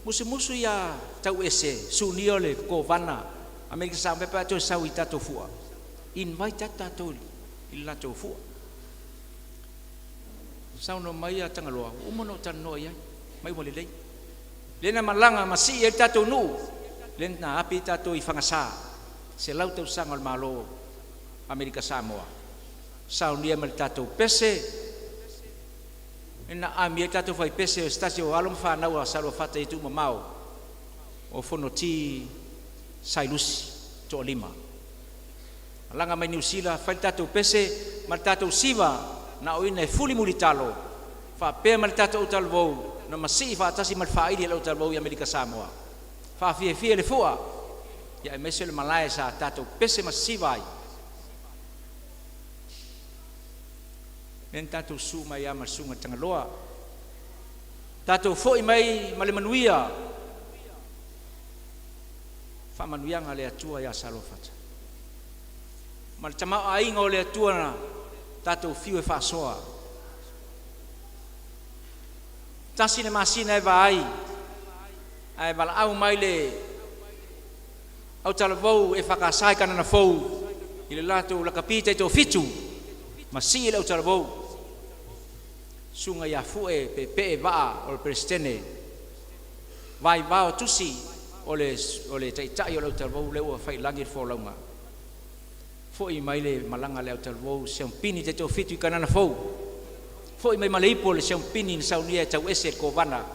musumusu ia Tauese Sunia o le Kovana Amerika Samoa pe a toe sau i tatou fua, invite atu tatou i le latou fua. Saunoa mai ia Tagaloa, ua uma ona ou talanoa i ai, mai ua lelei. Lea na malaga ma sii ai le tatou nuu, lea na api ai tatou i Fagasa, 100 tausaga o le Malo Amerika Samoa, saunia ma le tatou pese, na aami ai tatou fai pese o se tasi o alo ma fanau a Saluafata i atunuu mamao o Fonoti Sailusi. Toalima. Malaga mai Niu Sila, fai le tatou pese ma le tatou siva na oina e fuli mulitalo, faapea ma le tatou autalavou na masii faatasi ma le faaili a le autalavou i Amerika Samoa. Faafiafia le fua, ia aemaise le malae sa tatou pese ma siva ai. Lea na tatou susu mai lava ma le susuga i le Tagaloa. Tatou foi mai ma le manuia. Faamanuiaga a le Atua ia Saluafata. Ma le tamaoaiga o le Atua na tatou fiu e faasoa. Tasi le masina e vaai, ae valaau mai le autalavou EFKS i Kanana Fou i le latou lakapi taitoafitu ma sii le autalavou, Susuga ia Fue Peepee Vaa o le Peresetene, Vaivao Tusi o le o le Taitai o le autalavou lea ua fai i lagi le folauga. Foi mai le malaga a le autalavou siampini taitoafitu i Kanana Fou, foi mai ma le ipu o le siampini na saunia e tauese e le Kovana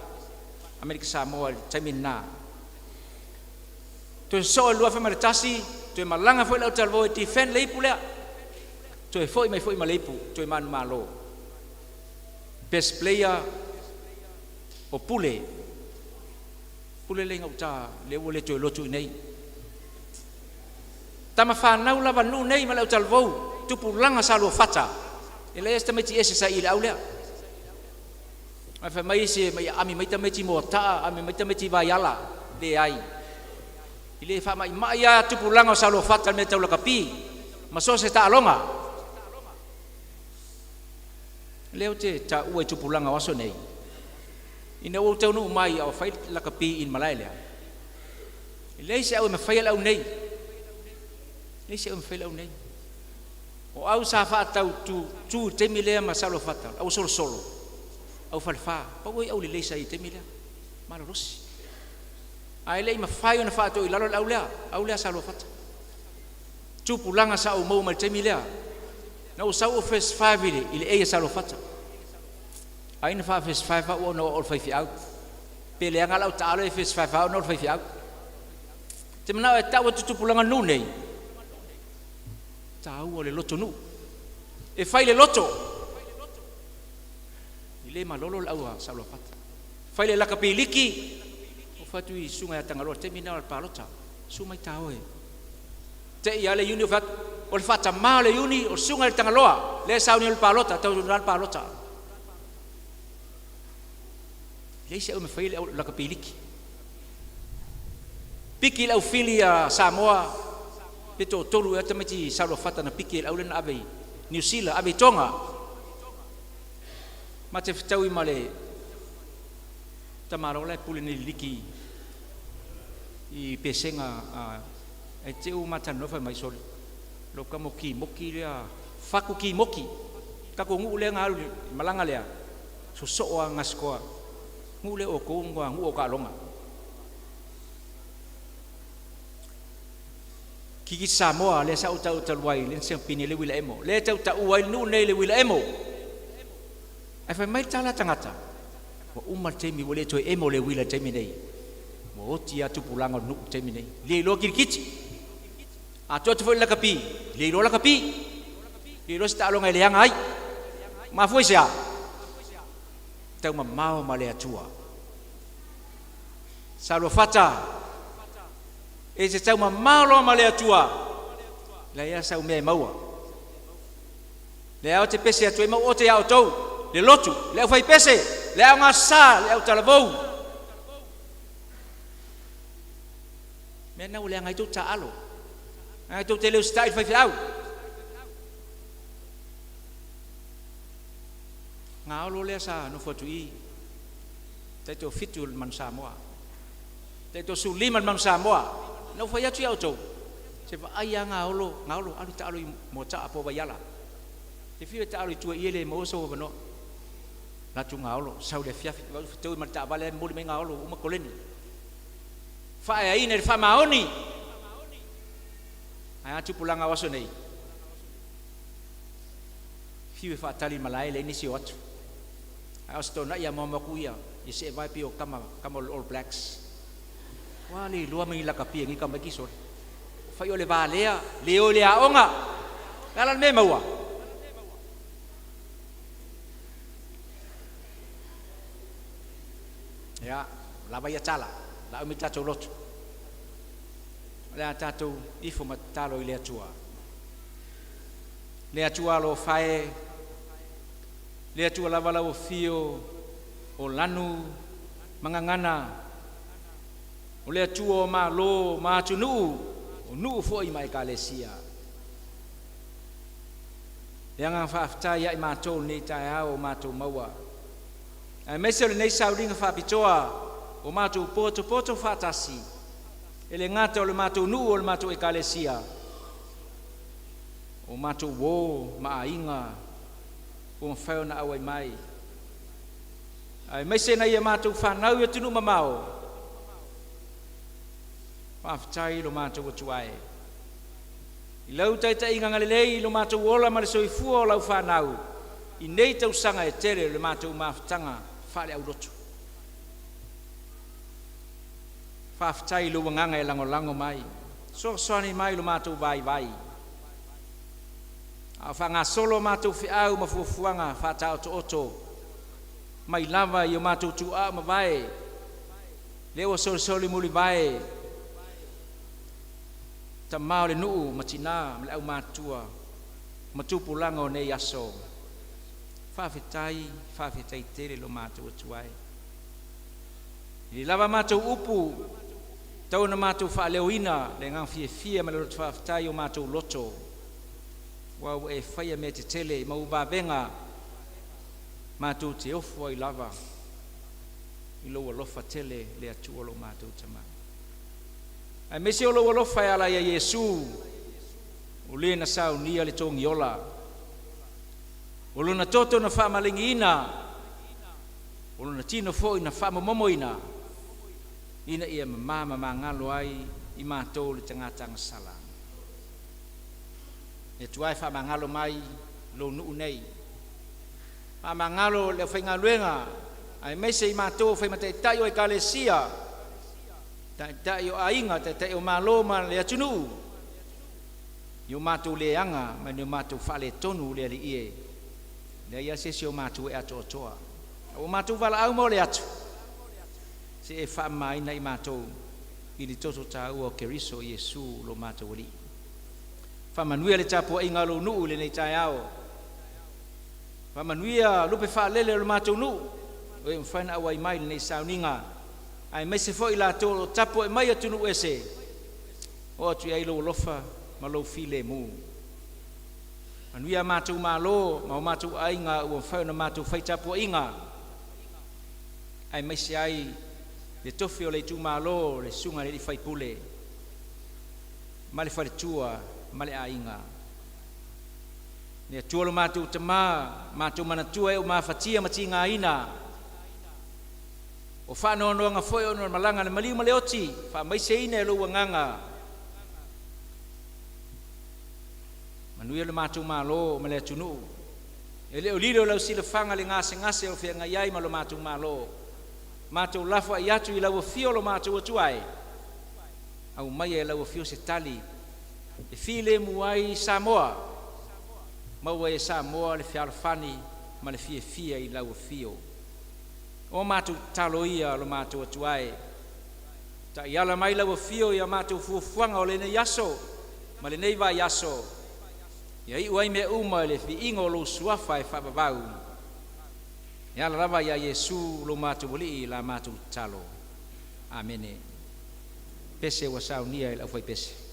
Amerika Samoa i le taimi lena. Toe sosoo i le 2001, toe malaga foi le autalavou e defend le ipu lea, toe foi mai foi ma le ipu, toe manumalo. Best player o Pule, Pule le gauta lea ua le toe lotu i nei. Tama fanau lava nuu nei ma le autalavou, tupulaga Saluafata, e leai se tamaiti ese sa i le au lea. Ae fai mai isi mai ami mai tamaiti Moataa, ami mai tamaiti Vaiala, leai. I le faamaimai lava tupulaga o Saluafata i le mea tau lakapi ma so o se taaloga. Lea ou te taua i tupulaga o aso nei, ina ua ou taunuu mai a o fai le lakapi i le malae lea, e leai se au e mafaia le au nei. Leai se au e mafaia le au nei. O au sa faatau tu tu i le taimi lea ma Saluafata, au solosolo, au falefa, pau ai au lelei sa i le taimi lea, malolosi. Ae le i mafai ona faatoo i lalo le au lea, au lea Saluafata. Tupulaga sa ou maua mai le taimi lea. Na ou sau o first five i le A a Saluafata. Ai na faa first five au ona o le faifeau. Pe leaga lau taalo e first five au ona o le faifeau. Te manao e tau atu tupulaga nuu nei. Taua o le loto nuu. E fai le loto. I le malolo le au a Saluafata. Fai le lakapi liki. O fatu i susuga ia Tagaloa, taimi na o le palota. Susu mai taoe. Te i a le iuni o fatu. O le faatamā o le iuni o le susuga i le Tagaloa. Le sauni o le palota, tau le palota. Leai se au e mafai le au lakapi liki. Piki le au fili a Samoa, pe toatolu ea tamaiti Saluafata na piki e le au lea na ave i Niu Sila, ave i Tonga. Ma te fetaui ma le tamaloa la e pule nei i le liki i pesega a e te u matalanoa fai mai sole lo ka moki moki lea faku ki moki kako nuu lea nga alu i malaga lea sosoo a gasikoa nuu lea o kou ngua nuu o kaaloga Kiki Samoa lea sa ou tau talu ai lea na siampini le uila emo lea tau taua ai le nuu nei le uila emo ae fai mai le tala a tagata ua uma le taimi ua le toe emo le uila i le taimi nei ua oti lava tupulaga o le nuu i le taimi nei le iloa kilikiti a tuu atu foi i le lakapi le iloa lakapi le iloa se taaloga e leaga ai mafua i se a taumamao ma le Atua Saluafata e te taumamao loa ma le Atua leai lava sau mea e maua. Lea ou te pese atu ai ma ou ote iā outou, le lotu, le aufaipese, le aogasa, le autalavou. Mea na ua leaga ai tou taaalo. Leaga tou te le usitai i le faifeau. Gaolo lea sa nofo atu i i, taitoafitu o le Manu Samoa, taitoasefululima le Manu Samoa. Na ou fai atu ia outou, se vaai lava gaolo, gaolo, alu taalo i Moataa po o Vaiala. Te fiu e taalo i tua i i e le maua sou avanoa. Alu atu gaolo, sau i le afiafi, fetaui ma le taavale ae momoli mai gaolo ua uma koleni. Faaeaina i le faamaoni. Ae a tupulaga o aso nei? Fiu e faatali i le malae, leai nisi o atu. Ae o se tona'i a moamo atu ia, ia seevae pei o tama, tama o le All Blacks. Ua le iloa mai ni lakapi e nei tamaiti sole. Fai o le valea, le o i le aoga. O le a la le mea e maua? Ia, ua lava ia tala, o le a umi le tatou lotu. O le a tatou ifo ma tatalo i le Atua. Le Atua alofa e, le Atua lava lau afio o lanu ma gagana, o le Atua o malo ma atunuu, o nuu foi ma ekalesia. Le agaga faafetai ia i matou i lenei taeao ua matou maua, aemaise o lenei sauliga faapitoa ua matou potopoto faatasi, e le gata o le matou nuu o le matou ekalesia, o matou uo ma aiga ua mafai ona auai mai, aemaise nai a matou fanau i atunuu mamao. Faafetai i lo matou Atua e, i lau taitaiga agalelei i lo matou ola ma le soifua o lau fanau i nei tausaga e tele o le matou mafutaga faale-aulotu. Faafetai i lou agaga e lagolago mai, fesoasoani mai i lo matou vaivai, a o faagasolo a matou feau ma fuafuaga faataotooto mai lava i o matou tuaa ua mavae, lea ua solisoli mulivae tama o le nuu ma tina ma le aumatutua ma tupulaga o nei aso. Faafetai, faafetai tele lo matou Atua e. E le lava a matou upu e tatau ona matou faaleoina le agaga fiafia ma le loto faafetai i o matou loto, aua ua e faia mea tetele ma ua vavega matou te ofo ai lava i lou alofa tele le Atua lo matou Tama. Aemaise o lou alofa e ala ia Iesu, o Le na saunia le togiola, o Lona toto na faamaligiina, o Lona tino foi na faamomomoina, ina ia mama ma magalo ai i matou le tagata agasala. Le Atua e faamagalo mai lou nuu nei, faamagalo le aufaigaluega aemaise i matou o faimataitai o Ekalesia, taitai o aiga, taitai o malo ma le atunuu i o matou leaga ma ni o matou faaletonu le Alii e, leai lava se isi o matou e atoatoa. A ua matou valaau ma ole atu, se i e faamamaina i matou i le toto taua o Keriso Iesu lo matou Alii. Faamanuia le tapuaiga a lou nuu i lenei taeao. Faamanuia lupe faalele o le matou nuu o e ua mafai ona auai mai i lenei sauniga, aemaise foi i latou o lo o tapuai mai i atunuu ese. Oo atu i ai lou alofa ma lou filemu. Manuia a matou malo ma o matou aiga ua mafai ona matou fai tapuaiga, aemaise ai le tofi o le itumalo, le susuga i le sui usufono ma le faletua ma le aiga. Le Atua lo matou Tama, matou manatua e ua mafatia ma tigaina, o faanoanoaga foi ona o le malaga a le maliu ma le oti, faamaiseina e lou Agaga. Manuia lo matou malo ma le atunuu. E le o lilo i lau silafaga le gasegase o feagai ai ma lo matou malo. Matou lafoai atu i lau afio lo matou Atua e, aumaia e lau afio se tali e filemu ai Samoa, maua ai e Samoa le fealofani ma le fiafia i lau afio. O matou tatalo ia lo matou Atua e, taiala mai lau afio i a matou fuafuaga o lenei aso ma lenei vaiaso, ia iu ai mea uma i le viiga o lou Suafa e faavavau, e ala lava ia Iesu lo matou Alii la matou tatalo. Amene. Pese ua saunia e le aufaipese.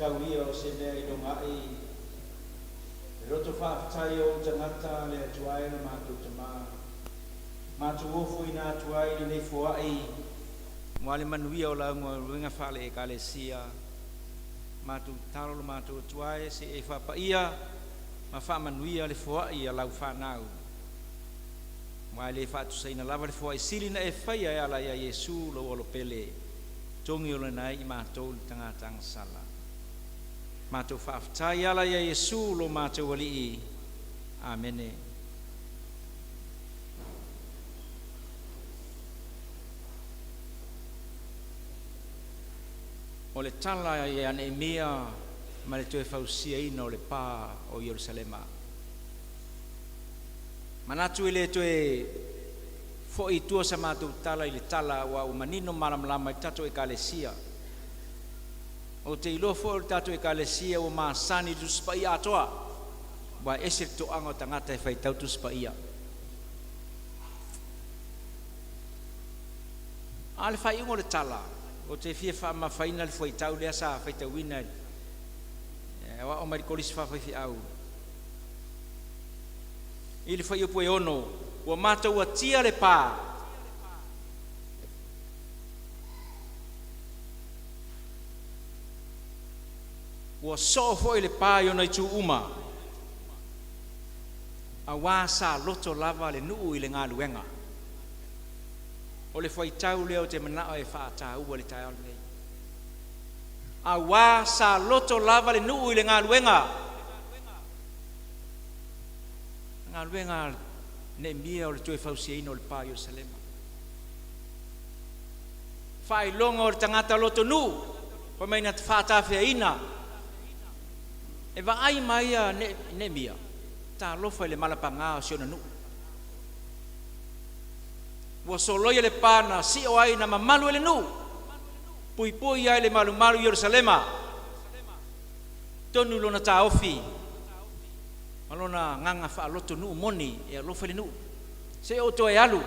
Tau ia o se mea i logaʻi le loto faafetai o ou tagata le Atua e lo matou Tamā. Matou ofoina atu ai lenei foai mo le manuia o lau galuega faale-Ekalesia. Matou tatalo lo matou Atua e seʻi e faapaia ma faamanuia le foai a lau fanau, aua e le faatusaina lava le foai sili na e faia e ala ia Iesu lou Alo pele, togiolaina ai i matou i le tagata agasala. Matou faafetai e ala ia Iesu lo matou Alii. Amene. O le tala ia Neemia ma le toe fausiaina o le pa o Ierusalema. Manatu e le toe Fo'i i tua sa matou tala i le tala aua ua manino ma malamalama i le tatou Ekalesia. Ou te iloa foi o le tatou Ekalesia ua masani i le Tusi Paia atoa, aua e ese le toaga o tagata e faitau Tusi Paia. A o le faaiuga o le tala, ou te fia faamamafaina le fuaitau lea sa faitauina e aoao mai le Kolisi Faafaifeau i le fuaiupu e 6, ua matou atia le pa ua soo foi le pa i ona itu uma, auā sa loto lava le nuu i le galuega. O le fuaitau lea ou te manao e faataua i le taeao lenei. Auā sa loto lava le nuu i le galuega. O le galuega a Neemia o le toe fausiaina o le pa o Ierusalema. Faailoga o le tagata lotonuu fai mai na te faatafeaina. E vaai mai a Neemia, talofa i le mala paga o si ona nuu. Ua soloia le pa na sio ai na mamalu ai le nuu, puipui ai le malumalu i Ierusalema. Tonu lona taofi ma lona agaga faalotonuu moni e alofa i le nuu. Se i ou toe alu,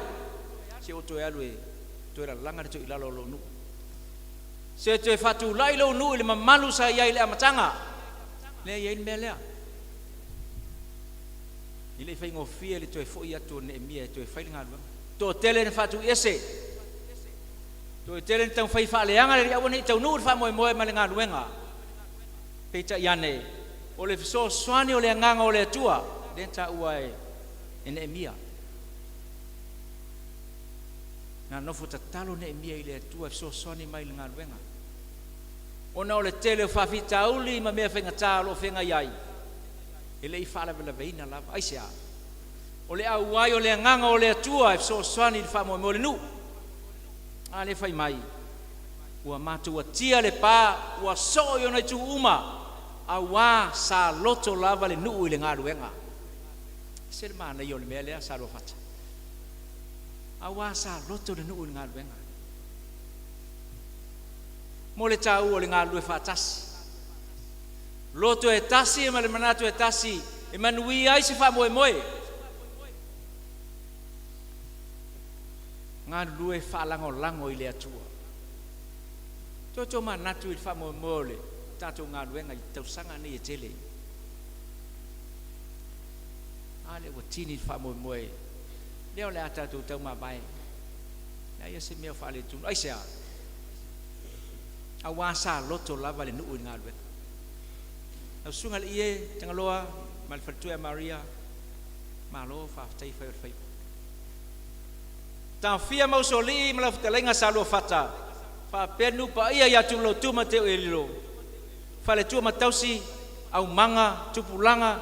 se i ou toe alu e toe lalaga le toilalo o lou nuu. Se toe faatulai lou nuu i le mamalu sa i ai i le amataga. Lea e i ai le mea lea. E le i faigofie le toe foi atu o Neemia e toe fai le galuega. Toatele na faatuiese, toatele na taumafai e faaleaga le alii aua ne i taunuu le faamoemoe ma le galuega. Peitai ane, o le fesoasoani o le Agaga o le Atua lea na taua e Neemia. Na nofo tatalo Neemia i le Atua e fesoasoani mai i le galuega. Ona o le tele o faafitauli ma mea faigata o lo o feagai ai, e le i faalavelaveina lava. Aisea? O le auai o le Agaga o le Atua e fesoasoani i le faamoemoe o le nuu. A lea e fai mai, ua matou atia le pa ua soo i ona itu uma, auā sa loto lava le nuu i le galuega. E ese le manaia o le mea lea Saluafata. Auā sa loto le nuu i le galuega. Mo le taua o le galulue faatasi. Loto e tasi ma le manatu e tasi e manuia ai se faamoemoe. Galulue faalagolago i le Atua. Toe tomanatu i le faamoemoe o le tatou galuega i tausaga nei e tele. A lea ua tini le faamoemoe, lea o le a tatou taumavae. Leai lava se mea o faaletonu. Aisea? Auā sa loto lava le nuu i le galuega. Lau Susuga i le Ie Tagaloa ma le faletua ia Maria, malo faafetai fai o le faiva. Taofia ma Usoalii ma lau fetalaiga Saluafata faapea le nuu paia ia Tulolotu ma Teuililo, faletua ma tausi, aumaga, tupulaga,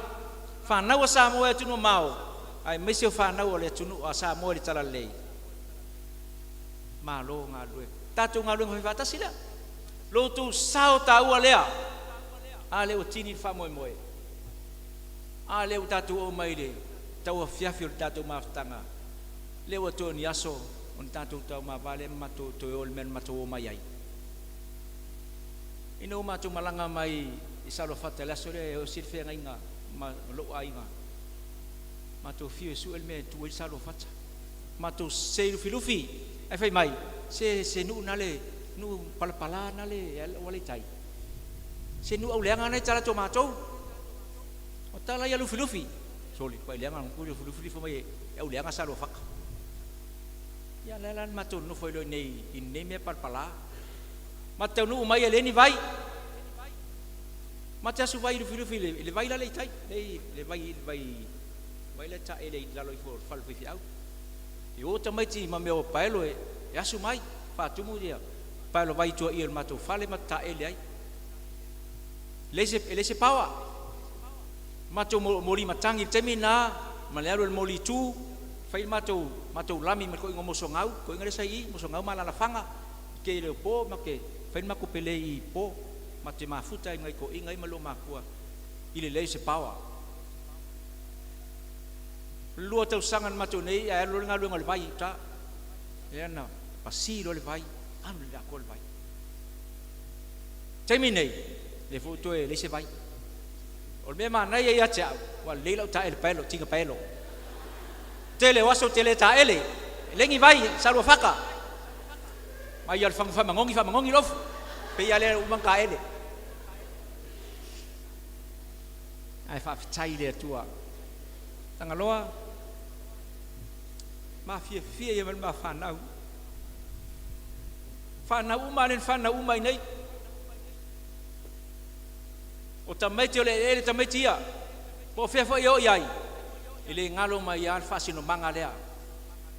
fanau a Samoa i atunuu mamao aemaise o fanau a le atunuu a Samoa i le talalelei. Malo galulue. Tatou galuega faifaatasi lea. Lo outou sao taua lea. A lea ua tini le faamoemoe. A lea ua tatou oo mai i le tauafiafi o le tatou mafutaga. Lea ua toe o ni aso ona tatou taumāva lea ma matou toe o i le mea na matou omai ai. Ina ua matou malaga mai i Saluafata i le aso lea e osi ai le feagaiga ma lou aiga, matou fiu e sue le mea e tu ai le Saluafata. Matou sei lufilufi, ae fai mai, se, se nuu nale, nuu palapala nale auala i tai. Se nuu auleaga na e tala atu a matou. O tala ia a Lufilufi. Sole, ua leaga Lufilufi fai mai e auleaga Saluafata. Ia lea la na matou nonofo ai loa i inei i lenei mea palapala. Matou taunuu mai e leai ni vai. Matou te asu vai i Lufilufi i le vai lale i tai, le vai, vai, vai la e taele i lalo ifo o le fale o le faifeau. E o tamaiti ma mea o paelo e asu mai, faatumu ia paelo vai i tua i o le matou fale ma taele ai. E leai se power. Matou moli matagi i le taimi lena ma le alu a le moli tu, fai le matou, matou lami ma le toeaina o Mosogau, toeaina lea sa i i, Mosogau ma Alalafaga, i tele o po matou te fai le matou pele i po, matou te mafuta ai ma nai toeaiina ia ma loomatutua i le leai o se power. O le 2 tausaga na matou i inei ae alu loa le galuega o le vai i uta. Lea na pasi loa le vai, alu i le atoa le vai. Taimi nei, lea foi ua toe leai se vai. O le mea manaia ia te au, ua lelei lau taele paelo, tiga paelo. Tele o aso ou te le taele, e leai ni vai, Saluafata. Mai lava o le fagu faamanogi, faamanogi le ofu. Pei lava lea ua uma ona taele. Ae faafetai i le Atua. Tagaloa, mafiafia ia ma le ma fanau. Fanau uma a fanau uma i nei. O tamaiti o le eleele tamaiti ia. Po o fea foi e o i ai, e le galo mai lava le faasinomaga lea.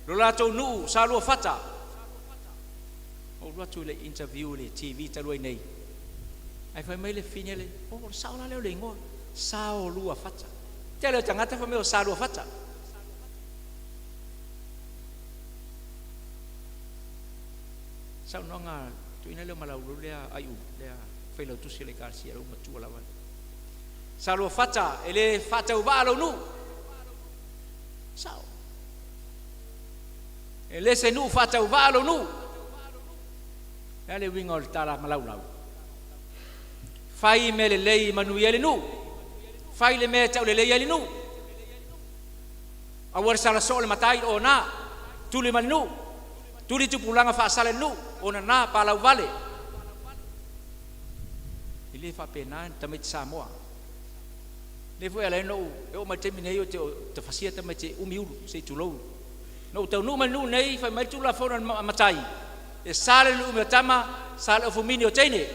Lo latou nuu, Saluafata. Ou alu atu i le interview i le TV talu ai nei. Ae fai mai le fine le, o le sao la lea o le igoa, Saoluafata. Tele o tagata fai mai o Saluafata. Saunoaga tuuina lea o Malauulu lea ai ulu lea failautusi o le Ekalesia lau matua lava. Saluafata e le faatauvaa lou nuu. Sao. E le se nuu faatauvaa lou nuu. Le a le uiga o le tala malaulau? Fai mea lelei e manuia ai le nuu. Fai le mea e taulelei ai le nuu. Aua le sala soo le matai o na. Tuli ma le nuu. Tuli tupulaga faasala i le nuu. O nana palau vale. E le faapena tamaiti Samoa. Le foi ala ai ona ou e oo mai le taimi nei ou te fasia tamaiti e umi ulu se i tulou. Na ou taunuu mai le nuu nei, fai mai le Tulafono a matai, e sa le umi o tama, sa le ofumini o teine.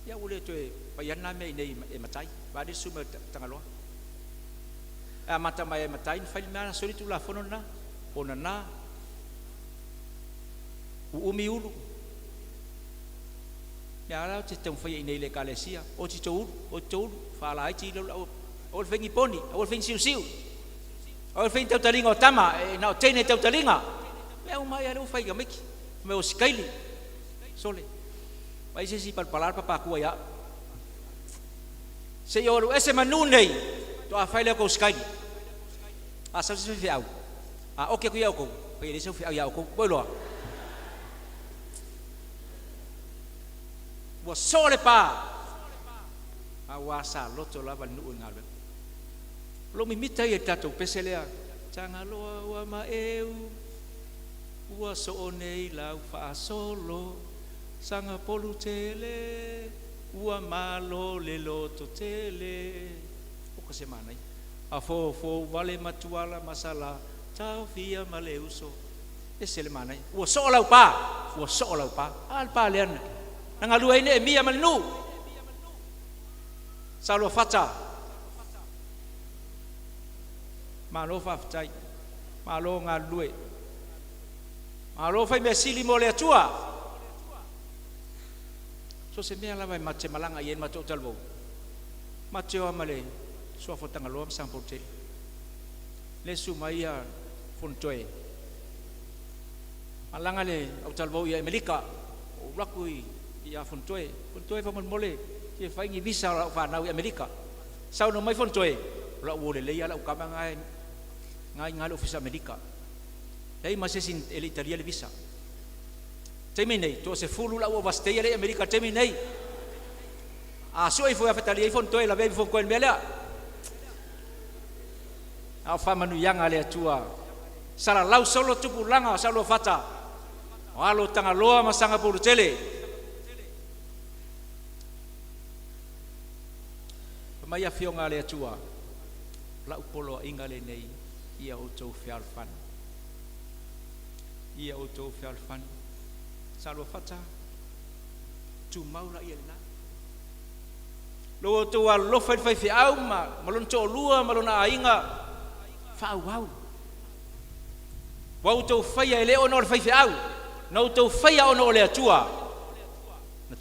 Ia ua le toe fai lava lena mea i inei e matai, vaeane le susu mai o Tagaloa. E amata mai lava e matai na fai le mea na soli le Tulafono lena, o nana, uumi ulu. Mea la ou te taumafai i inei i le Ekalesia, oti tou ulu, oti tou ulu, faalaiti lau, aua le fai ni poni, aua le fai ni siusiu, aua le fai ni tautaliga o tama, e na o teine tautaliga. Mea uma ia lea ua fai i tamaiti, mea o sikaili, sole. Vaai se isi palapala le papatua ia au. Se i ou alu ese ma nuu nei, toa fai lea o tou sikaili. A sau se faifeau, a oki atu ia outou, fai e leai sau feau ia outou. Ua iloa? Ua soo le pa, aua sa loto lava le nuu i galuega. O lou mimita ia i le tatou pese lea, Tagaloa ua maeu, ua soo nei lau faasolo, Sagapolu tele, ua malo le loto tele. Oka se manaia. A fofo vale matuala masala, taofia ma le uso. Ese le manaia. Ua soo lau pa, ua soo lau pa. A le pa lea na galue ai Neemia ma le nuu. Saluafata. Malo faafetai. Malo galulue. Malo fai mea sili mo le Atua. So se mea lava e matou te malaga i ai matou talavou. Matou te o lava ma le suafa o Tagaloa ma Sagapolutele. Le susu mai ia Fonotoe. Malaga le au talavou i Amerika. Ou alu atu ia Fonotoe. Fonotoe faamolemole fia fai ni visa o lau fanau i Amerika. Saunoa mai Fonotoe, o lau uo lelei lava lau tama na e i ina le ofisa Amerika. Leai ma se isi e le i talia le visa. Taimi nei, toa 10 lau overstay lea i Amerika le taimi nei. A sue ifo ia fetalia ifo Fonotoe, lavea ifo Fonotoe i le mea lea. A o faamanuiaga a le Atua. Salalau solo tupulaga o Saluafata, o alo o Tagaloa ma Sagapolutele. Fai mai afioga a le Atua, o lau poloaiga lenei, ia outou fealofani. Ia outou fealofani. Saluafata, tumau laia lena. Lo outou alolofa i le faifeau ma lona toalua ma lona aiga, faaauau. Ua outou faia e le ona o le faifeau, na outou faia ona o le Atua. Na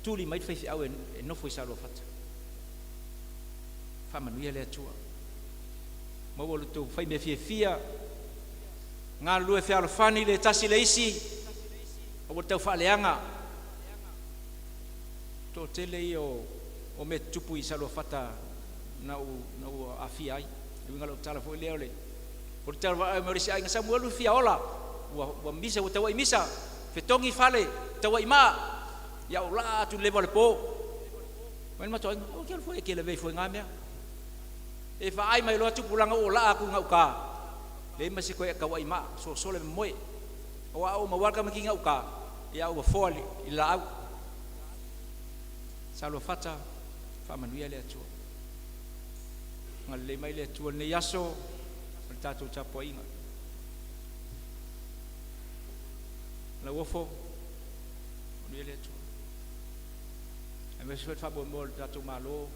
tuli mai le faifeau e nofo i Saluafata. Faamanuia le Atua. Maua lo outou fai mea fiafia, galulue fealofani le tasi le isi, aua le tau faaleaga. Toatele ia o mea tutupu i Saluafata na ua aafia ai. Le uiga o lau tala foi lea o le O le tala mai o le isi aiga Samuelu fia ola ua misa ua tauai misa fetogi fale tauai maa ia o laa atu leva o le po. Mai le matou aiga o ke foi ke le foi ngā mea. E faai mai loa tupulaga ua laa atu i gauta, leai ma se toe tauai maa, sosolo le moe. Aua a ou maua lava le tamaititi gauta, ia ua foa i le laau. Saluafata, faamanuia le Atua. Agalelei mai le Atua i lenei aso ma le tatou tapuaiga. Lauofo, manuia le Atua. Aemaise foi le faamoemoe o le tatou Malo o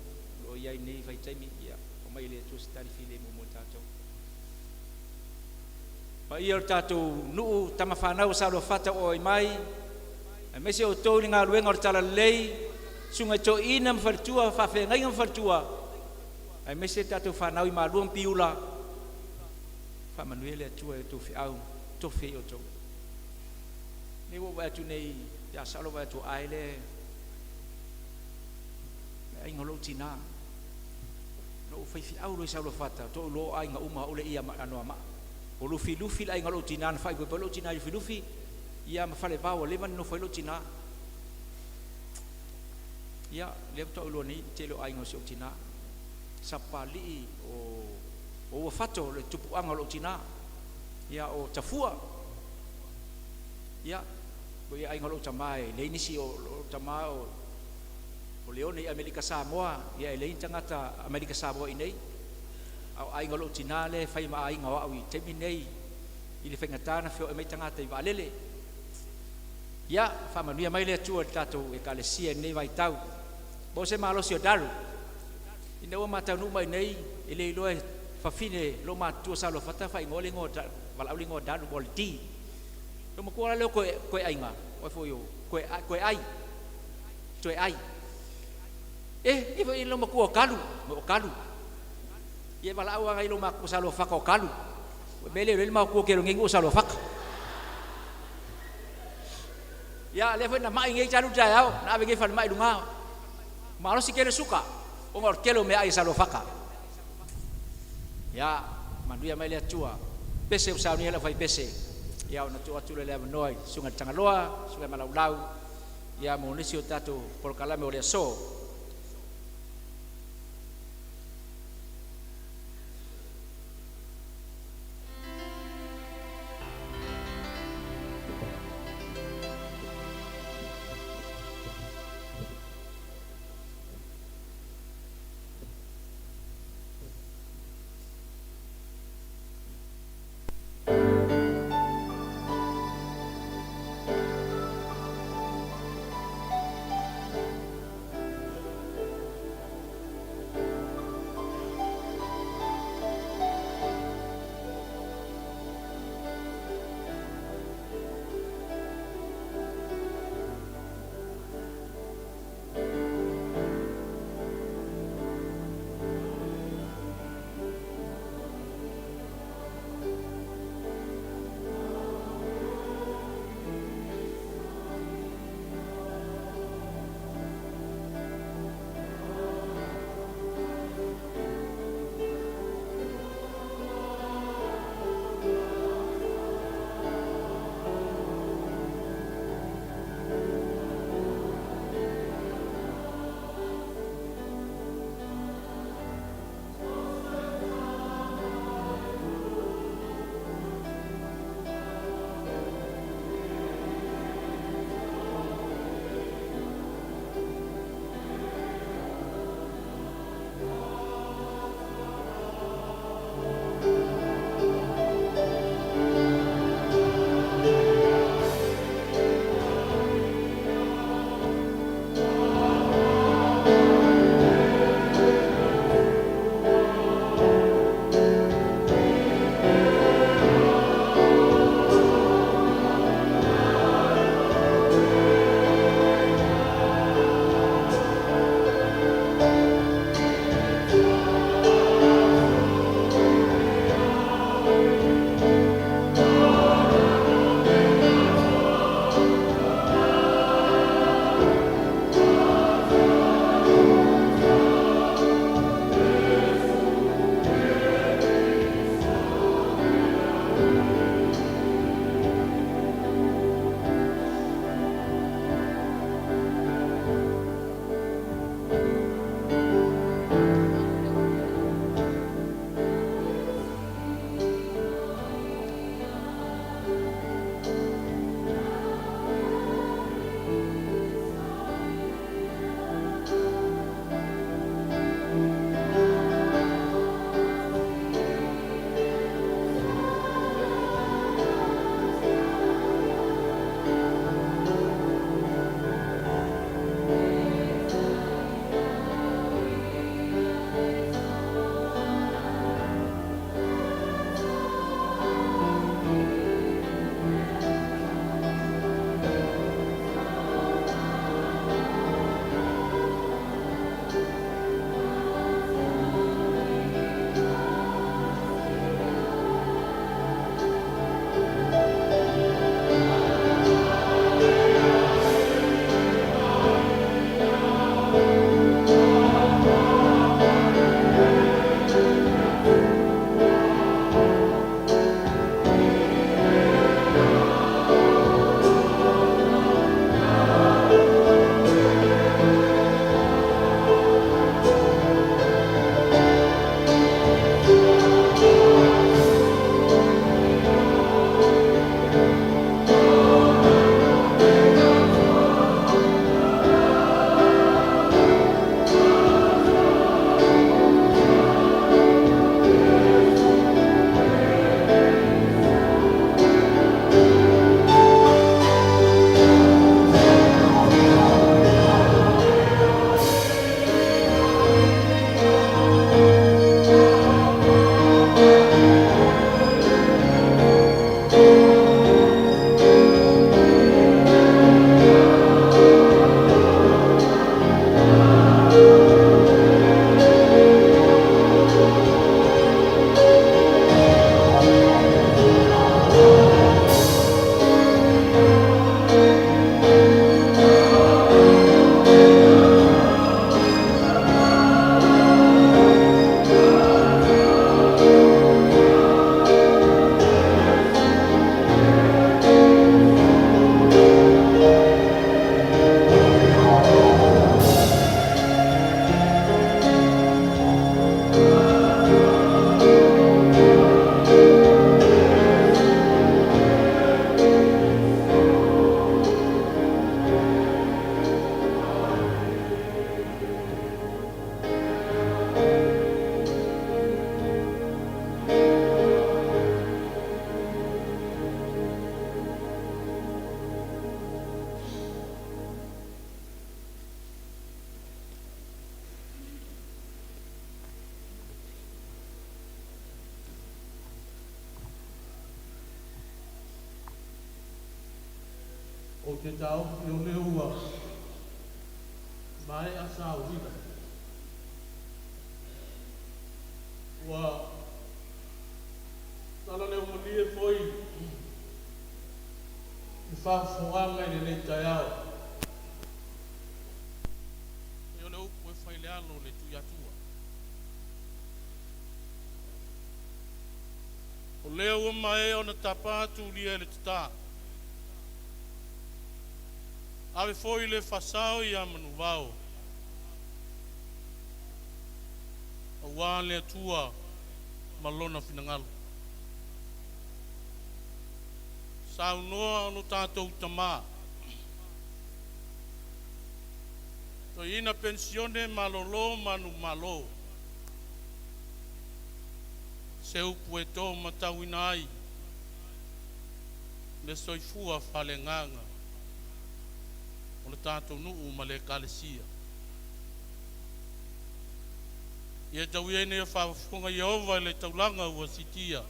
lo o i ai i lenei vaitaimi, ia aumai e le Atua se tali filemu mo tatou. Paia o le tatou nuu, tama fanau a Saluafata ua auai mai, aemaise outou i le galuega o le Talalelei, susuga i toeaiina ma faletua, faafeagaiga ma faletua, aemaise tatou fanau i Malua ma Piula, faamanuia le Atua i a outou feau totofi ai outou. Nei ua ou vaai atu nei ia sao lou vaai atu o Ae le aiga o lou tina. Na ou faifeau loa i Saoluafata, toailoa o aiga uma au le ia Anoamaa. O Lufilufi le aiga o lou tina na faaipoipo ai lou tina i Lufilufi, ia ma Falevao ua leva ona nofo ai lou tina. Ia, lea faatoa ou iloa nei le tele o aiga o si ou tina. Sapapalii o Uafato le tupuaga o lou tina. Ia o Tafua, ia, o aiga o lou tama e leai nisi o lou tama o Leone i Amerika Samoa, ia e leai ni tagata Amerika Samoa i inei. A o aiga o lou tina lea e fai ma aiga o au i le taimi lenei i le faigata ona feoai mai tagata i vaalele. Ia, faamanuia mai le Atua i le tatou Ekalesia i lenei vaitau. Maua se malosi o Daru, ina ua ma taunuu mai i inei, e le iloa e fafine loomatutua o Saluafata faaigoa le igoa o Valaau le igoa o Daru o le D. Lou matua la lea o Toeaiga, o foi o Toeai, Toeai. E foi lou matua o Talu, o Talu. Ia Valaau lava i lou matua Saluafata o Talu. O mea le le matua tele o nei nuu o Saluafata. Ia lea foi na mai nei talu taeao, na ave nei falemai luga. Malosi tele suka, ona o le tele o meaai a Saluafata. Ia, manuia mai le Atua. Pese ua saunia e le aufaipese, ia ona tuu atu lea o le avanoa i susuga i le Tagaloa, susuga i Malaulau, ia mo nisi o tatou polokalame o le aso. Ou te taofi o lea ua maea sauliga. Ua talaleumalie foi i faafofogaga i lenei taeao. E o le upu e fai i le alo o le Tuiatua. O lea ua maea ona tapa tulia e le tata. Ave foi le faasao ia Manuvao, aua le Atua ma lona finagalo. Saunoa lo tatou tama, toeaina penisione malolo manumalo, se upu e to matauina ai le soifua faaleagaga o le tatou nuu ma le ekalesia. Ia tau ia ina ia faafofoga Ieova i le taulaga ua siitia,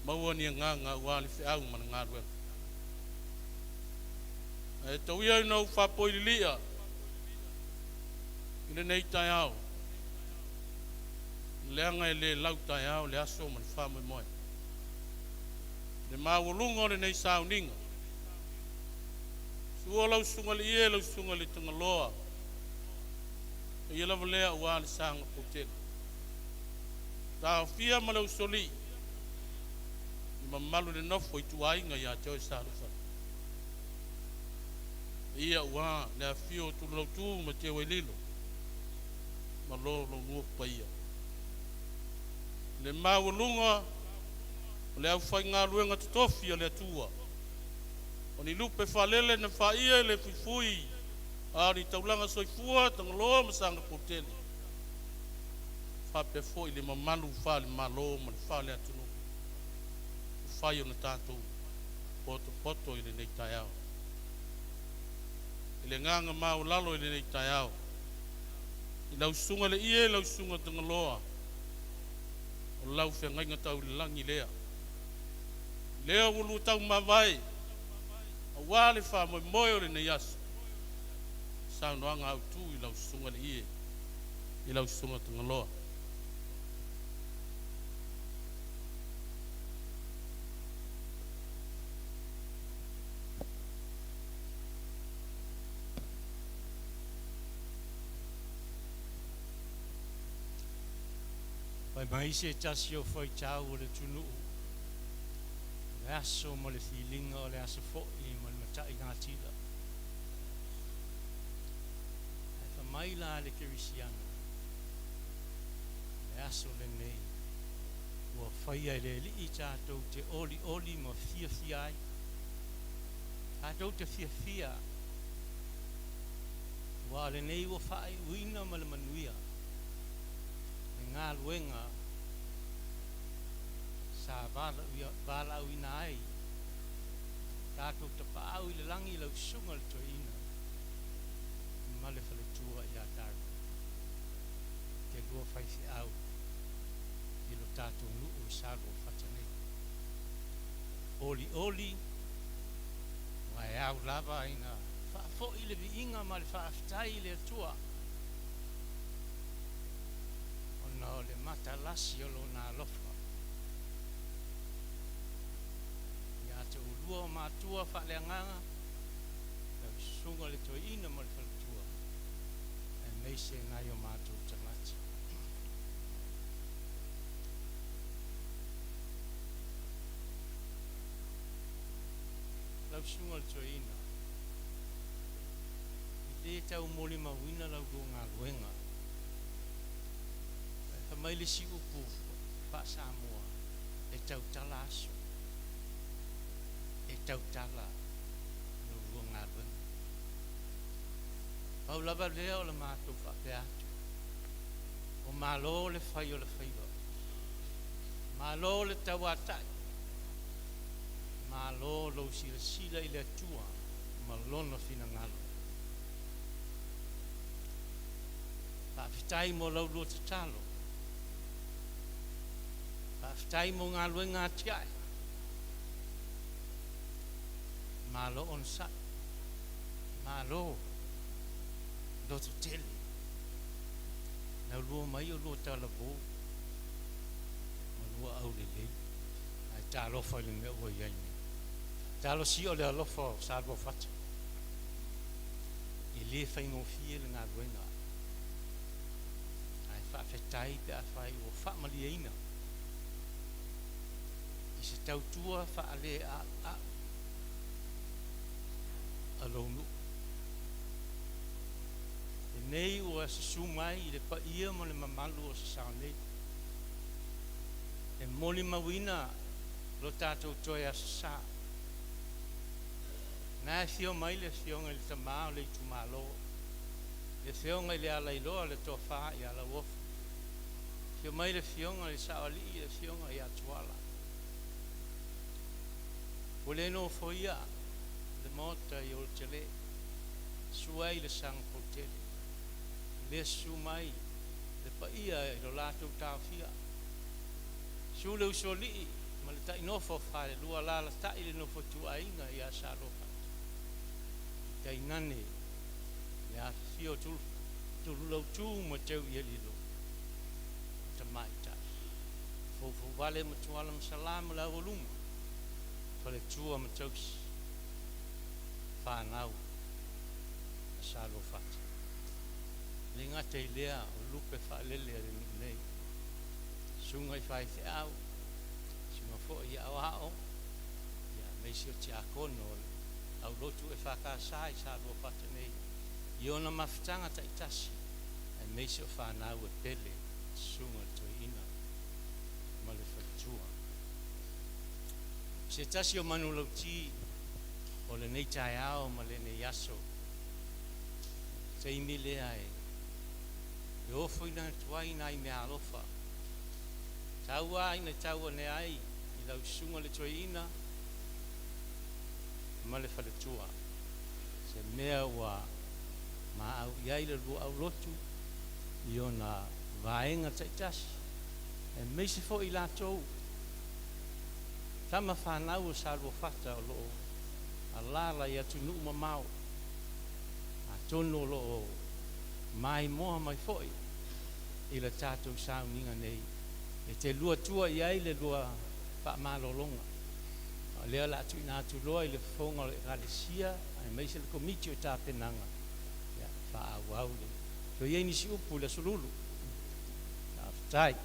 maua ni agaga aua le feau ma le galuega. Ae tau ia ina ou faapoi lilia i lenei taeao, leaga e le lau taeao le aso ma le faamoemoe. Le maualuga o lenei sauniga, susu lau susuga i le Ie, lau susuga i le Tagaloa, paia lava lea aua le Sagapolutele. Taofia ma le Usoalii, le mamalu i le nofo a ituaiga ia te oe Saleaula. Paia aua le afifio o Tululautu ma Tewaililo ma lo oulua paia. Le maualuga o le aufaigaluega totofi a le Atua, o ni lupe faalele na fa'ia e le fuifui a o ni taulaga soifua Tagaloa ma Sagapolutele faapea foi le mamalu faale-Malo ma le faale-atunuu ua mafai ona tatou potopoto i lenei taeao. I le agaga maualalo i lenei taeao, i lau susuga i le Ie, lau susuga Tagaloa, o lau feagaiga tau i le lagi lea, lea ua oulua taumavae aua le faamoemoe o lenei aso, saunoaga autu i lau susuga i le Ie, i lau susuga Tagaloa. Fai mai se tasi o faitau o le atunuu, o le aso ma le filiga o le aso foi ma le mataigatila. Ae fai mai la le kerisiano, o le aso lenei ua faia e le Alii tatou te olioli ma fiafia ai. Tatou te fiafia aua o lenei ua faaiuina ma le manuia le galuega sa valaauina ai tatou tapaau i le lagi lau susuga i le toeaina ma le faletua ia Darwin, te lua faifeau i lo tatou nuu i Saluafata nei. Olioli aua e ao lava ina faafoi le viiga ma le faafetai i le Atua ona o le matalasi o Lona alofa ia te oulua o matua faaleagaga, lau susuga i le toeaina ma le faletua, aemaise nai o matou tagata. Lau susuga i le toeaina, e le taumolimauina la ulua galuega. Ae fai mai le isi upu faa-Samoa, e tautala aso, e tautala la ulua galuega. Pau lava lea o le matou faapea atu, ua malo le fai o le faiva, malo le tauatai, malo lou silasila i le Atua ma Lona finagalo. Faafetai mo la ulua tatalo, faafetai mo galuega atiae. Malo onosai, malo lototele. Na ulua mai o lua talavou ma lua aulelei. Ae talofa i le mea ua i ai nei. Talosia o le alofa o Saluafata. E le faigofie le galuega. Ae faafetai pe afai ua faamalieina i se tautua faaleauau a lou nuu. Lenei ua susu mai i le paia ma le mamalu o Sasao nei. E molimauina lo tatou toe Aso Sa. Na e afio mai le afioga i le tama o le itumalo, le afioga i le Alailoa le tofa ia Lauofo, afio mai le afioga i le Saoalii, le afioga ia Tuala. Ua le nofoia le maota i Oletele, susu ai le Sagapolutele, le susu mai le paia i lo latou taofia, susu le Usoalii ma le tainofo a falelua, alaalatai le nofo a ituaiga ia Saluafata, tainane le afifio o Tululautu ma Teuialilo, tamaitai, foufou ma Tuala ma Salã ma le aualuma, faletua ma tausi, fanau a Saluafata. E le gata i lea o lupe faalele a le nuu nei, susuga i faifeau, susuga foi i aoao, aemaise o tiakono o le aulotu EFKS i Saluafata nei i ona mafutaga taitasi aemaise o fanau e pele i le susuga i le toeaina ma le faletua. O se tasi o manulauti o lenei taeao ma lenei aso, taimi lea e ofoina atu ai nai meaalofa tau lava ina tau ane ai i lau susuga i le toeaina ma le faletua se mea ua maau i ai le lua aulotu i ona vaega taitasi aemaise foi i latou tama fanau a Saluafata o lo o alaala i atunuu mamao atonu o lo o maimoa mai foi i le tatou sauniga nei e te lua tua i ai le lua faamalologa. A o lea o le a tuuina atu loa i le fofoga o le Ekalesia aemaise le Komiti o Tapenaga e faaauau le toe i ai nisi upu i le Aso Lulu. Faafetai.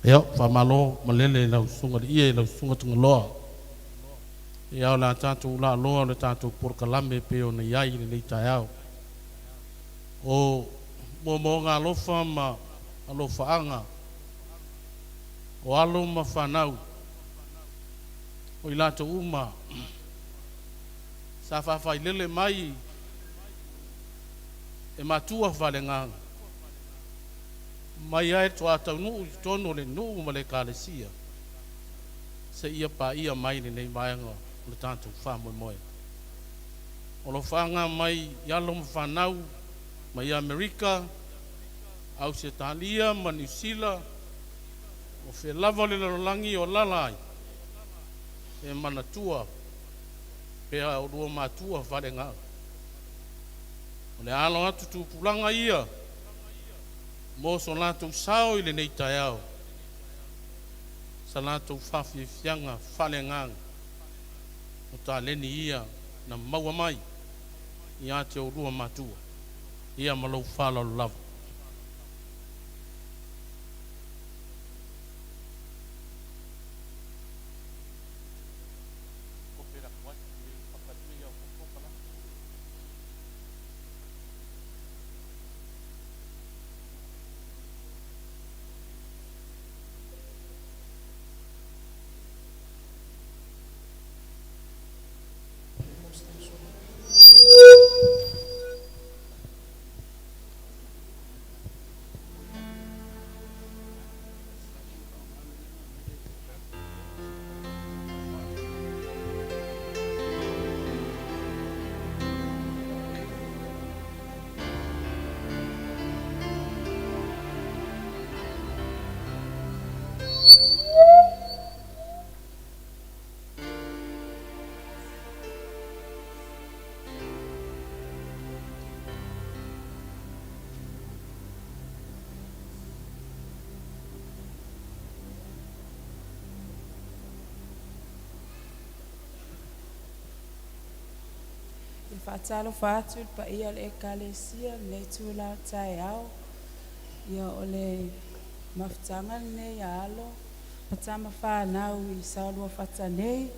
Ia, faamalo malele i lau susuga i le Ie, lau susuga Tagaloa. Ia, o le a tatou laaloa le tatou polokalame pei ona i ai i lenei taeao. O moomooga alofa ma alofaaga o alo ma fanau o i latou uma sa faafailele mai e matua faaleagaga mai lava i le tuataunuu i totonu o le nuu ma le ekalesia seia paia mai lenei vaega o le tatou faamoemoe. O alofaaga mai i alo ma fanau mai Amerika, Ausetalia ma Niu Sila, o fea lava o le lalolagi o alaala ai, e manatua pea oulua matua faaleagaga. O le alo atu tupulaga ia mo so latou sao i lenei taeao, sa latou faafiafiaga faaleagaga o taleni ia na maua mai ia te oulua matua. Ia ma lou faaaloalo lava. Ia faatalofa atu i le paia o le Ekalesia i lenei itula o le taeao. Ia o le mafutaga lenei a alo ma tama fanau i Saoluafata nei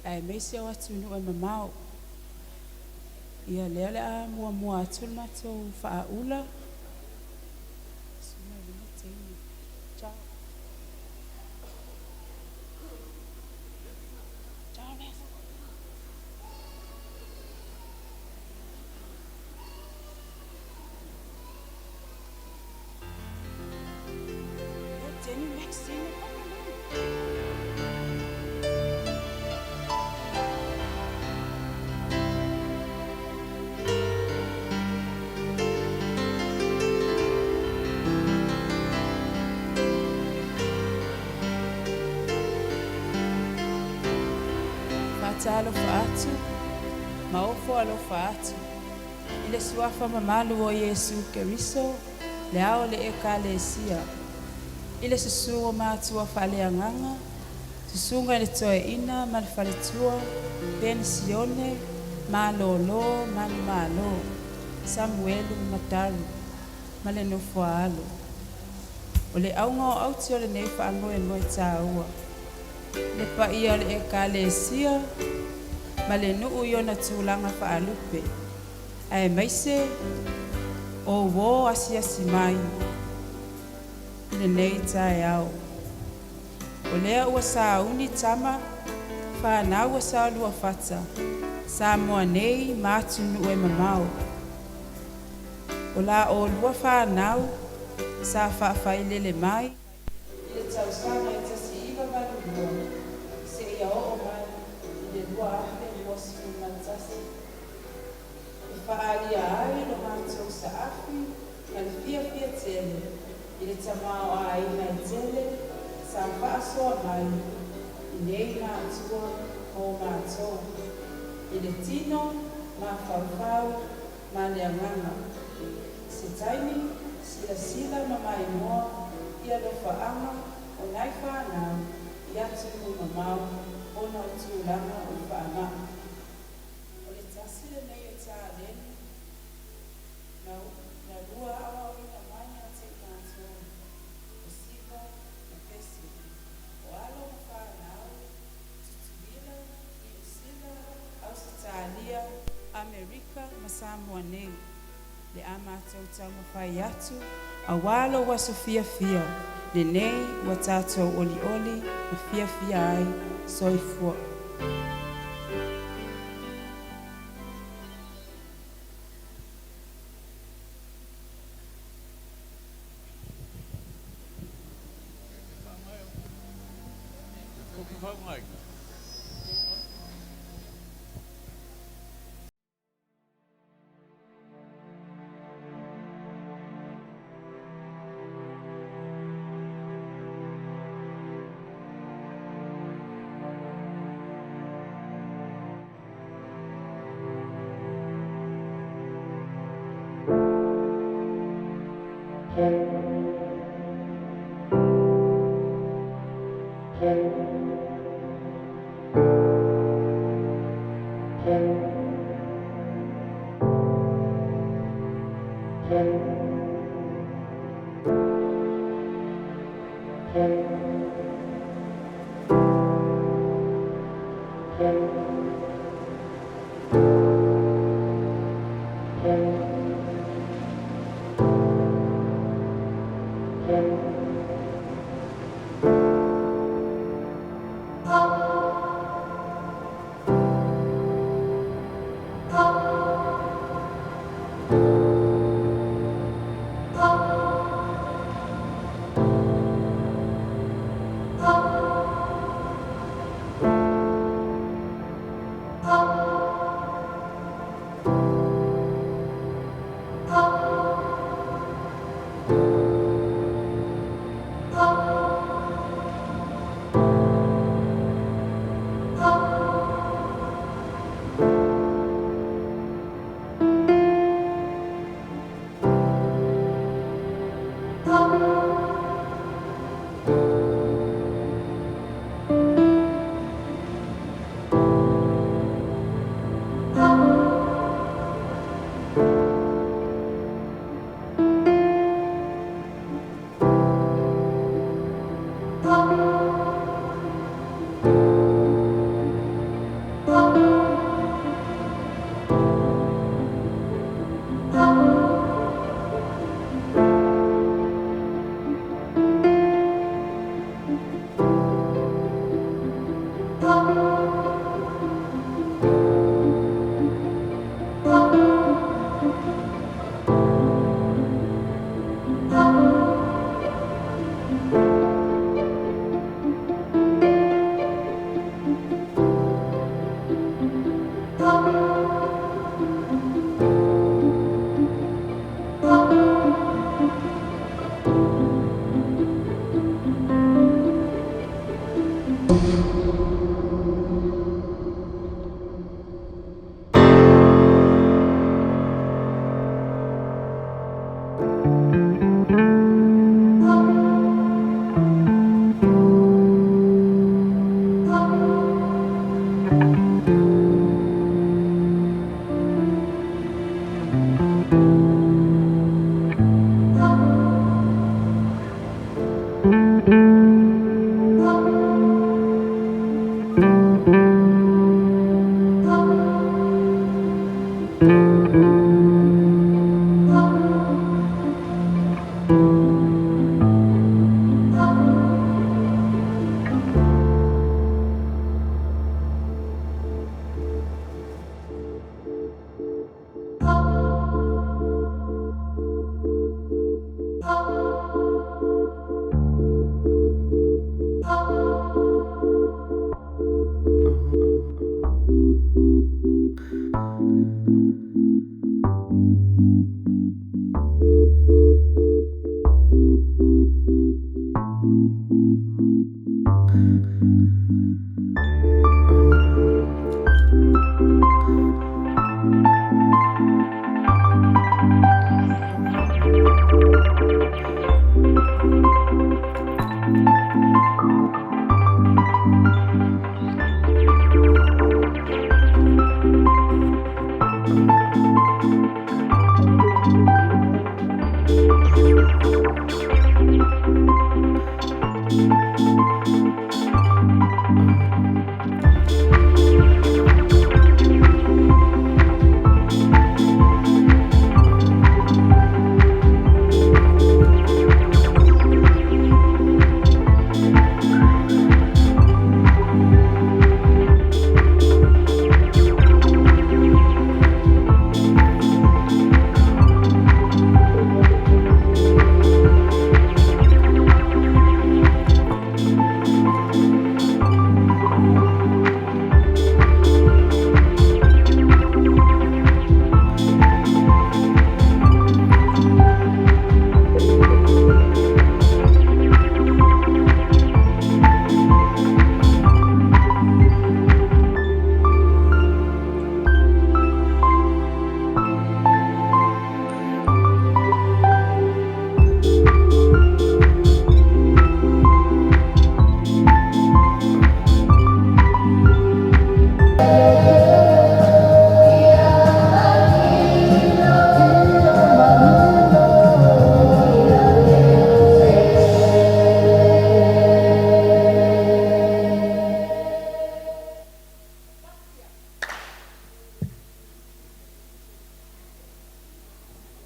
aemaise o atunuu e mamao. Ia lea o le a muamua atu le matou faaula. Ciao. Ciao. Jenny Maxine. Faatalofa atu ma ofo alofa atu i le suafa mamalu o Iesu Keriso, le ao o le Ekalesia, i le susu o matua faaleagaga, susuga i le Toeaina ma le faletua, Penisione, Malolo, Manumalo, Samuelu ma Taru ma le nofo a alo. O le auga o auti o lenei faamoemoe taua, le paia o le Ekalesia ma le nuu i ona tulaga faalupe, aemaise o uō asiasi mai i lenei taeao. O lea ua sauni tama fanau a Saoluafata, Samoa nei ma atunuu e mamao. O la oulua fanau sa faafailele mai i le tausaga e 1982 seia oo mai i le 2021, e faaalia ai lo matou saafi ma le fiafia tele i le tamaoaiga e tele sa faasoa mai i nei matua mo matou, i le tino, mafaufau ma le agaga. Se taimi silasila ma maimoa i alofaaga o nai fanau i atunuu mamao ona o tulaga o le faamai. O le tasi lenei o taleni na lua aoaoina mai ia te i matou, o Siva ma Pese, o alo ma fanau Tutuila, Niu Sila, Ausetalia, Amerika ma Samoa nei. Le a matou taumafai atu aua lou aso fiafia lenei ua tatou olioli ma fiafia ai. Soifua.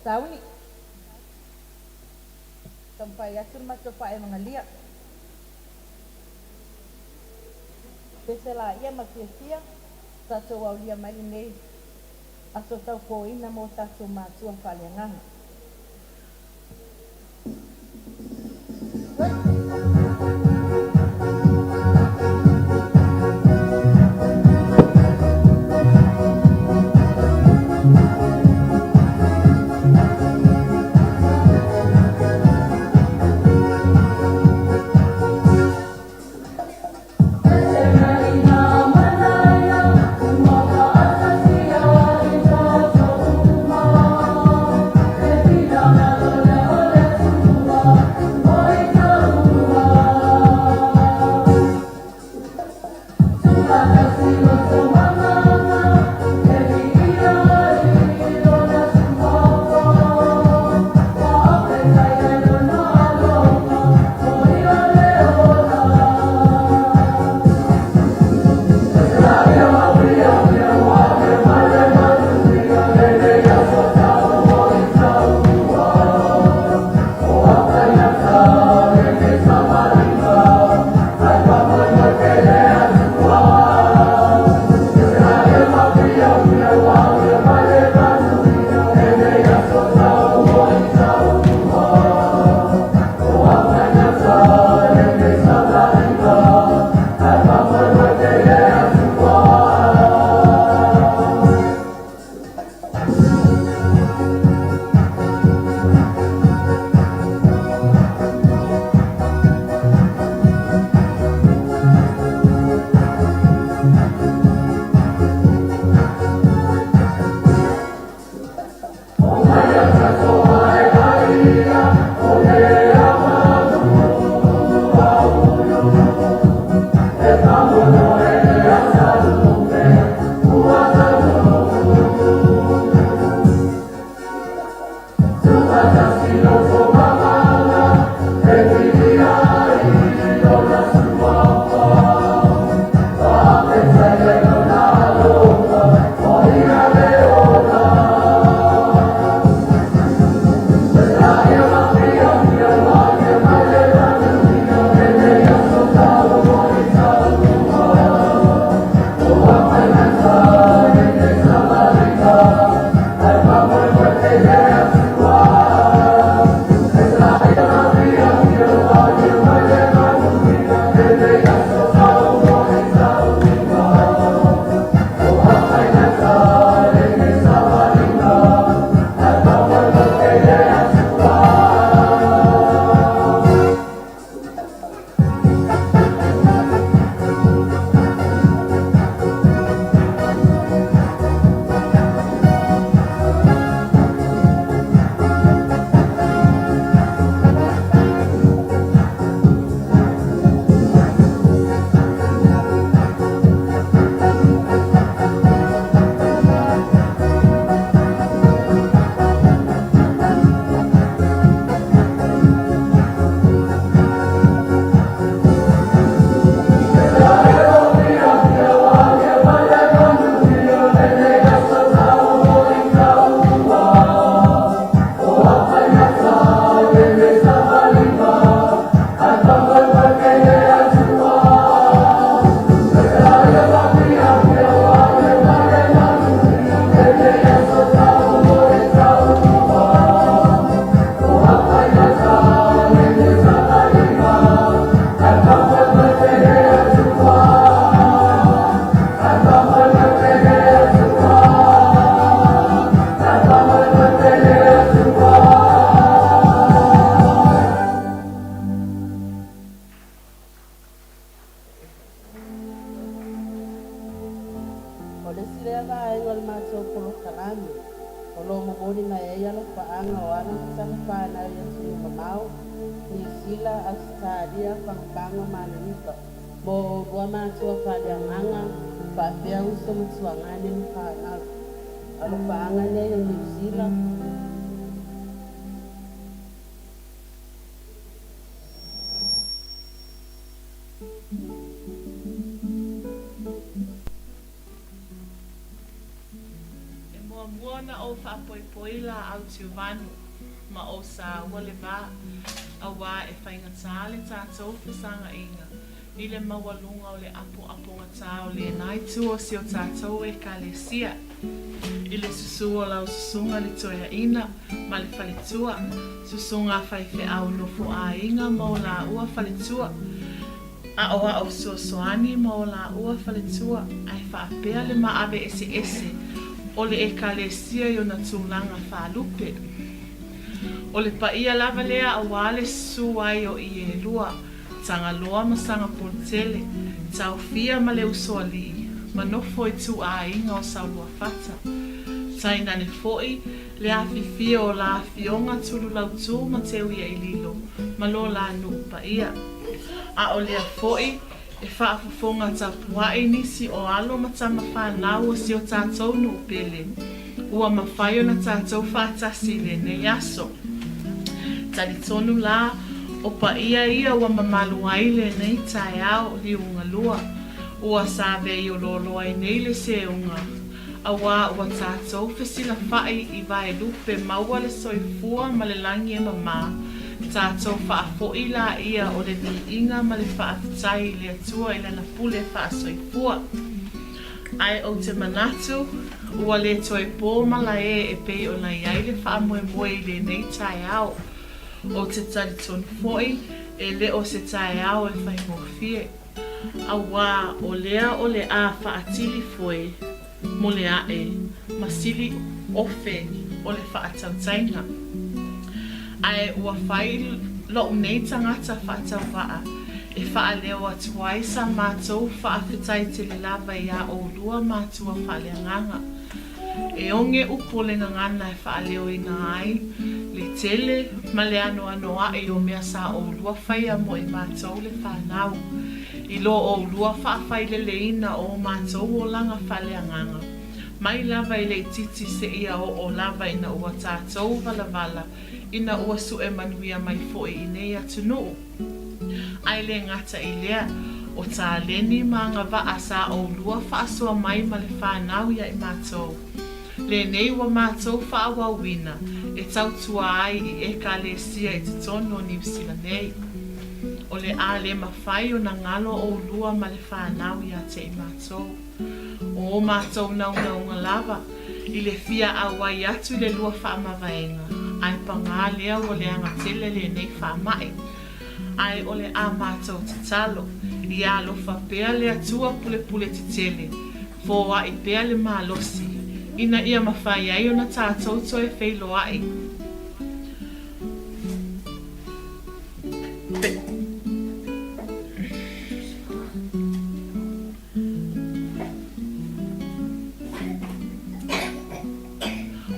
Sauni. Taumafai atu le matou faemaga Pese laia ma fiafia tatou aulia mai lenei aso taupoina mo tatou matua faaleagaga. O lo o momoli mai ai alofaaga o alo ma tama fanau i atunuu mamao, Niu Sila, Ausetalia, Pagopago ma Amerika, mo oulua matua faaleagaga, faapea uso ma tuagane ma fanau. Alofaaga nei o Niu Sila. E muamua ona ou faapoipoi laau tiuvanu ma ou saua le va, auā e faigata le tatou fesagaʻiga i le maualuga o le apoapogatā o lena itu o si o tatou Ekalesia. I le susu o lau susuga le toeaina ma le faletua, susuga faifeau nofo aiga ma o lāua faletua, Aʻoaʻo fesoasoani ma o lāua faletua ae faapea le maave eseese o le Ekalesia i ona tulaga faalupe. O le paia lava lea auā le susu ai o Ielua, Tagaloa ma Sagapolutele, Taofia ma le Usoalii, ma nofo i tūāiga o Sauluafata. Tainane foi le afifio o la Afioga Tululautū ma Teuiaililo ma lo la nuu paia. A o lea foi e faafofoga tapuai nisi o alo ma tama fanau o si o tatou nuu pele, ua mafai ona tatou faatasi i lenei aso. Talitonu la, o paia ia ua mamalu ai lenei taeao liugalua, ua saveioloolo ai nei le seuga, auā ua tatou fesilafaʻi i vaelupe maua le soifua ma le lagi e mamā, tatou faafoʻi laia o le viiga ma le faafetai i le Atua i Lana pule faasoifua. Ae ou te manatu, ua le toe pō malae e pei ona i ai le faamoemoe i lenei taeao. Ou te talitonu foi, e le o se taeao e faigofie. Auā o lea o le a faatili foe mo le aʻe ma sili ofe o le faatautaiga. Ae ua fai loʻu nei tagata faatauvaa e faaleo atu ai sa matou faafetai tele lava iā ʻoulua matua faaleagaga. E oge upu o le gagana e faaleoina ai le tele ma le anoanoaʻi o mea sa ʻoulua faia mo i matou le fanau, i lo ʻoulua faafaileleina o o matou olaga faaleagaga, mai lava i le itiiti seia oo lava ina ua tatou valavala ina ua suʻe manuia mai foi i nei atunuu. Ae le gata i lea, o taleni ma agavaa sa ʻoulua faasoa mai ma le fanau iā i matou. Lenei ua matou faaauauina e tautua ai i Ekalesia i totonu o Niu Sila nei. O le a le mafai ona galo ʻoulua ma le fanau iā te i matou. O o matou naunauga lava i le fia auai atu i le lua faamavaega, ae pagā lea ua leaga tele lenei faamaʻi. Ae o le a matou tatalo, ia alofa pea le Atua pulepule tetele, foaʻi pea le malosi, ina ia mafai ai ona tatou toe feiloaʻi.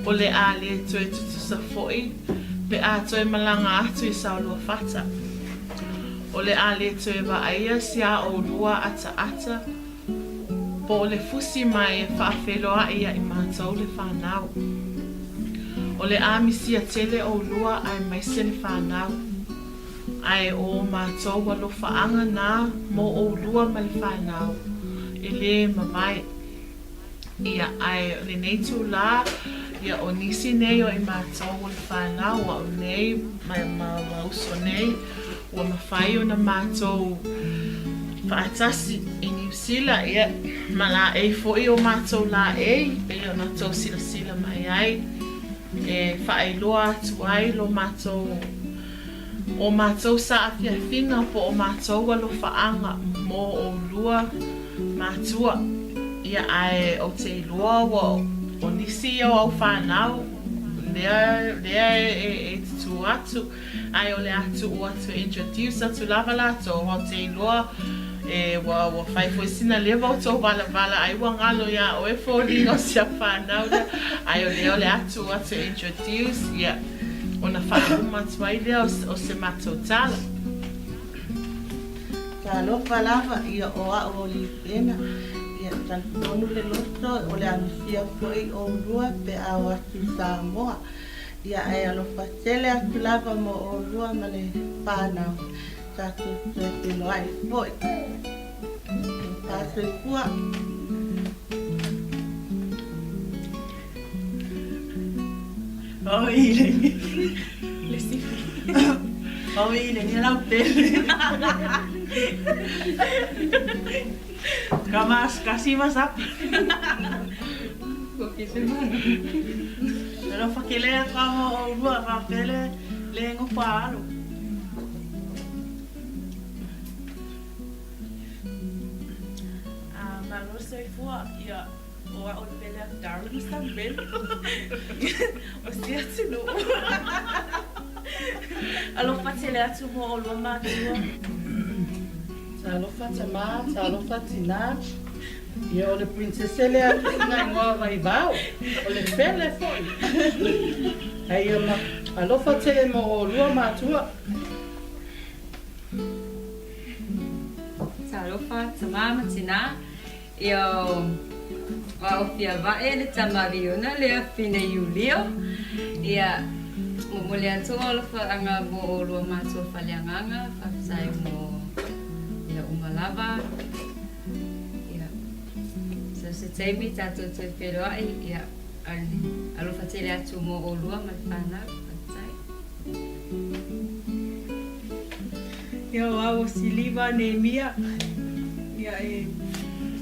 O le a le toe tutusa foi pe a toe malaga atu i Saoluafata. O le a le toe vaaia si a ʻoulua ataata po o le fusi mai e faafeiloai ia i matou le fanau. O le a misia tele ʻoulua aemaise le fanau. Ae o o matou alofaaga na mo ʻoulua ma le fanau, e lē mavae. Ia, ae o lenei itulā, ia, o nisi nei o i matou o le fanau, a'u nei ma, ma, ma uso nei, ua mafai ona matou faatasi i Niu Sila, ia, ma laei foi o matou laei, pei ona tou silasila mai ai, e faailoa atu ai lo matou O matou saafiafiga po o matou alofaaga mo ʻoulua matua, ia ae ou te iloa ua o nisi ia o au fanau lea lea e tutū atu, ae o le a tuu atu e introduce atu lava latou, ou te iloa E ua ua fai foi sina leva o tou valavala ai ua galo iā oe foliga o si au fanau lea ae o lea o le a tuu atu e introduce ia ona faauma atu ai lea o se matou tala. Talofa lava, ia o a'u o Lipena, ia talitonu le loto o le amisia foi oulua pe a o atu i Samoa, ia ae alofa tele atu lava mo oulua ma le fanau. Tatou toe feiloai foi. Tofa soifua. Oi le le sifi. Oi le ni lau pele. Ka mas kasi masapi. Alofa ke lea ka mo o lua ka pele le ngofa alo. Malo soifua ia o a'u le pele a Darling Sambelo o si atunuu. Alofa tele atu mo ʻolua matua. Talofa tamā, talofa tinā. Ia o le princesse lea tuuina igoa Vaivao, o le pele foi. Ae ia ma alofa tele mo ʻolua matua. Talofa tamā ma tinā. Ia o a'u fiavae le tama Viona lea fine Iulio. Ia momoli atu o alofaaga mo ʻolua matua faleagaga, faafetai mo mea uma lava. Ia so se taimi tatou toe feiloai, ia alofa tele atu mo ʻolua ma le fanau, faafetai. Ia o au o Siliva Neemia, ia e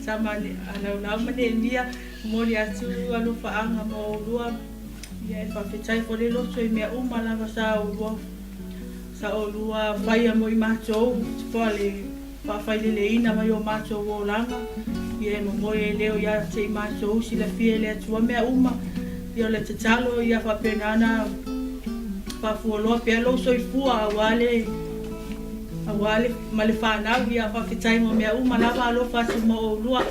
sama a Laulau ma Neemia, momoli atu alofaaga mo ʻolua, ia e faafetai foi le loto i mea uma lava sa ʻolua sa ʻolua faia mo i matou, po le faafaileleina mai o matou olaga, ia e momoe e leo ia te i matou silafia e le Atua mea uma, ia o le tatalo ia faapena ona faafualoa pea lou soifua aua le aua le ma le fanau, ia faafetai mo mea uma lava alofa atu mo ʻolua.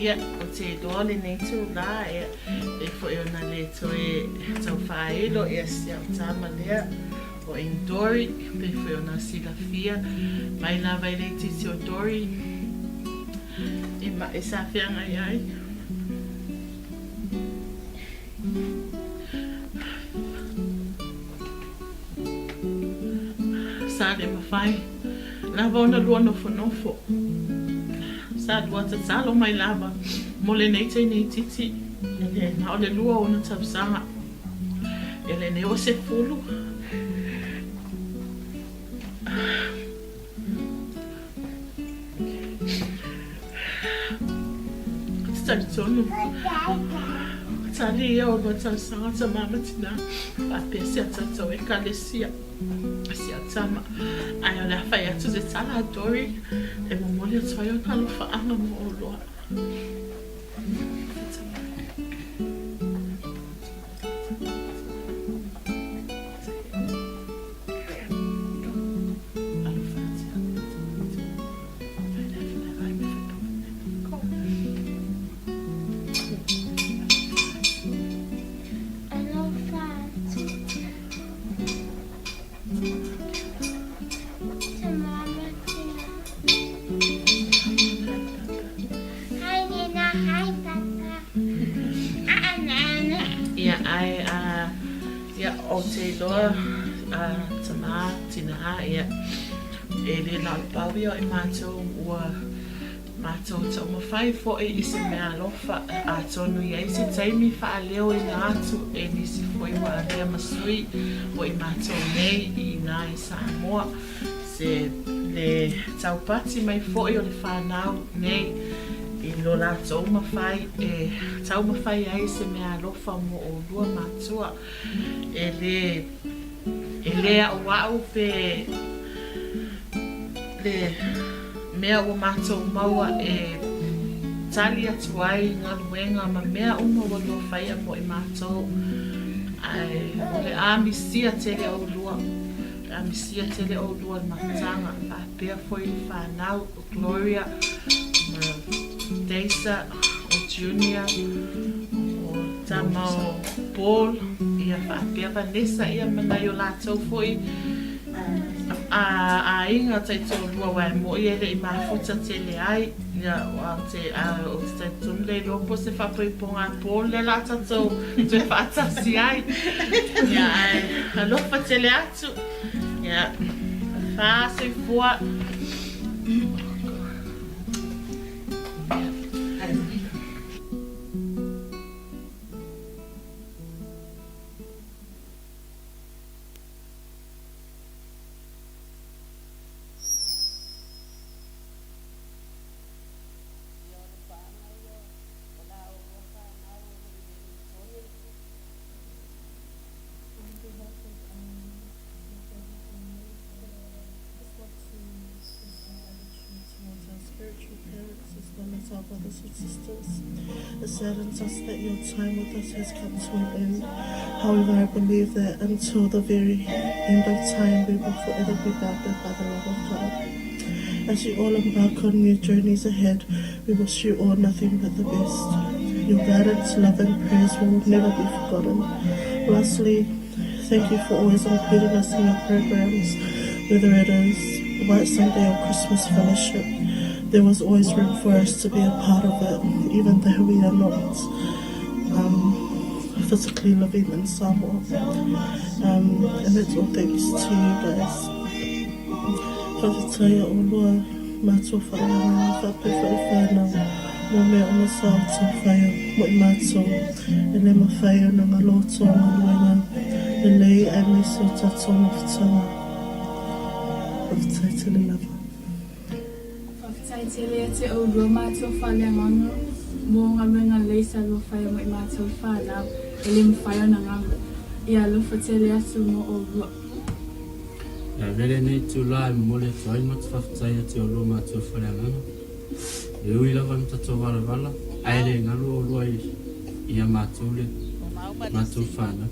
Ia, ou te iloa lenei itulā, ia, e foi ona le toe tau faailo ia si au tama lea o Indori, pei foi ona silafia mai lava i le itiiti o Dori i maʻi sa feagai ai. Sa le mafai lava ona lua nofonofo. Sa lua tatalo mai lava mo lenei teine itiiti, e le na o le lua ona tausaga, e le nei ua 10. Ou te talitonu, tali ia o lua tausaga tamā ma tinā, faapea si a tatou Ekalesia, si a tama. Ae o le a fai atu se tala a Dory e momoli atu ai ona alofaaga mo ʻolua. Alofa atu Tamā ma Tina. Hi Nina, hi Papa. Ia, ae, ia, ou te iloa, tamā, tinā, ia, e le na o le pau ia o i mātou ua mātou taumafai foi i se mea alofa, atonu i ai se taimi faaleoina atu e nisi foi ua avea ma sui o i mātou nei i inā i Samoa, se le taupati mai foi o le whanau nei i lo latou mafai e taumafai ai se mea alofa mo ʻolua matua e le e le aʻoaʻo pe le mea ua matou maua e tali atu ai galuega ma mea uma ua lua faia mo i matou ae o le a misia tele ʻolua. Pe a misia tele oulua i le mafutaga, faapea foi le fanau o Gloria ma Daisa, o Junior, o tama o Paul, ia faapea Vanessa ia ma nai o latou foi aiga taitoalua aua e mo'i e le i mafuta tele ai. Ia, ou te, ou te talitonu le iloa po o se faapoipoga a Paul lea o le a tatou toe faatasi ai. Ia, ae alofa tele atu. Ia, fa soifua. On behalf of um, my brother family, just want to express our gratitude towards our spiritual parents as well as our brothers and sisters. It saddens us that your time with us has come to an end. However, I believe that until the very end of time, we will forever be bounded by the love of God. As you all embark on new journeys ahead, we wish you all nothing but the best. Your guidance, love, and prayers will never be forgotten. Lastly, thank you for always including us in your programs, whether it is White Sunday or Christmas Fellowship. There was always room for us to be a part of it, even though we are not um, physically living in Samoa. Um, and that's all thanks to you guys. Faafetai ia olua mātua whaianga faapea foi whānau mō mea uma sa outou whaia mo i mātou e le mawhai ona ngā loto o ngā luenga lelei aemaise o tātou mafutaga. Faafetai tele lava. Faafetai tele ia te oulua mātua faaleagaga mō galuega lelei sa lua faia mo i mātou whānau e le mawhai ona ngalo. Ia alofa tele atu mō oulua. E avea lenei itulā e momoli atu ai ma te faafetai ia te oulua matua faleagaga. E ui lava ina tatou valavala, ae le galu oulua ia matou le matou fanau.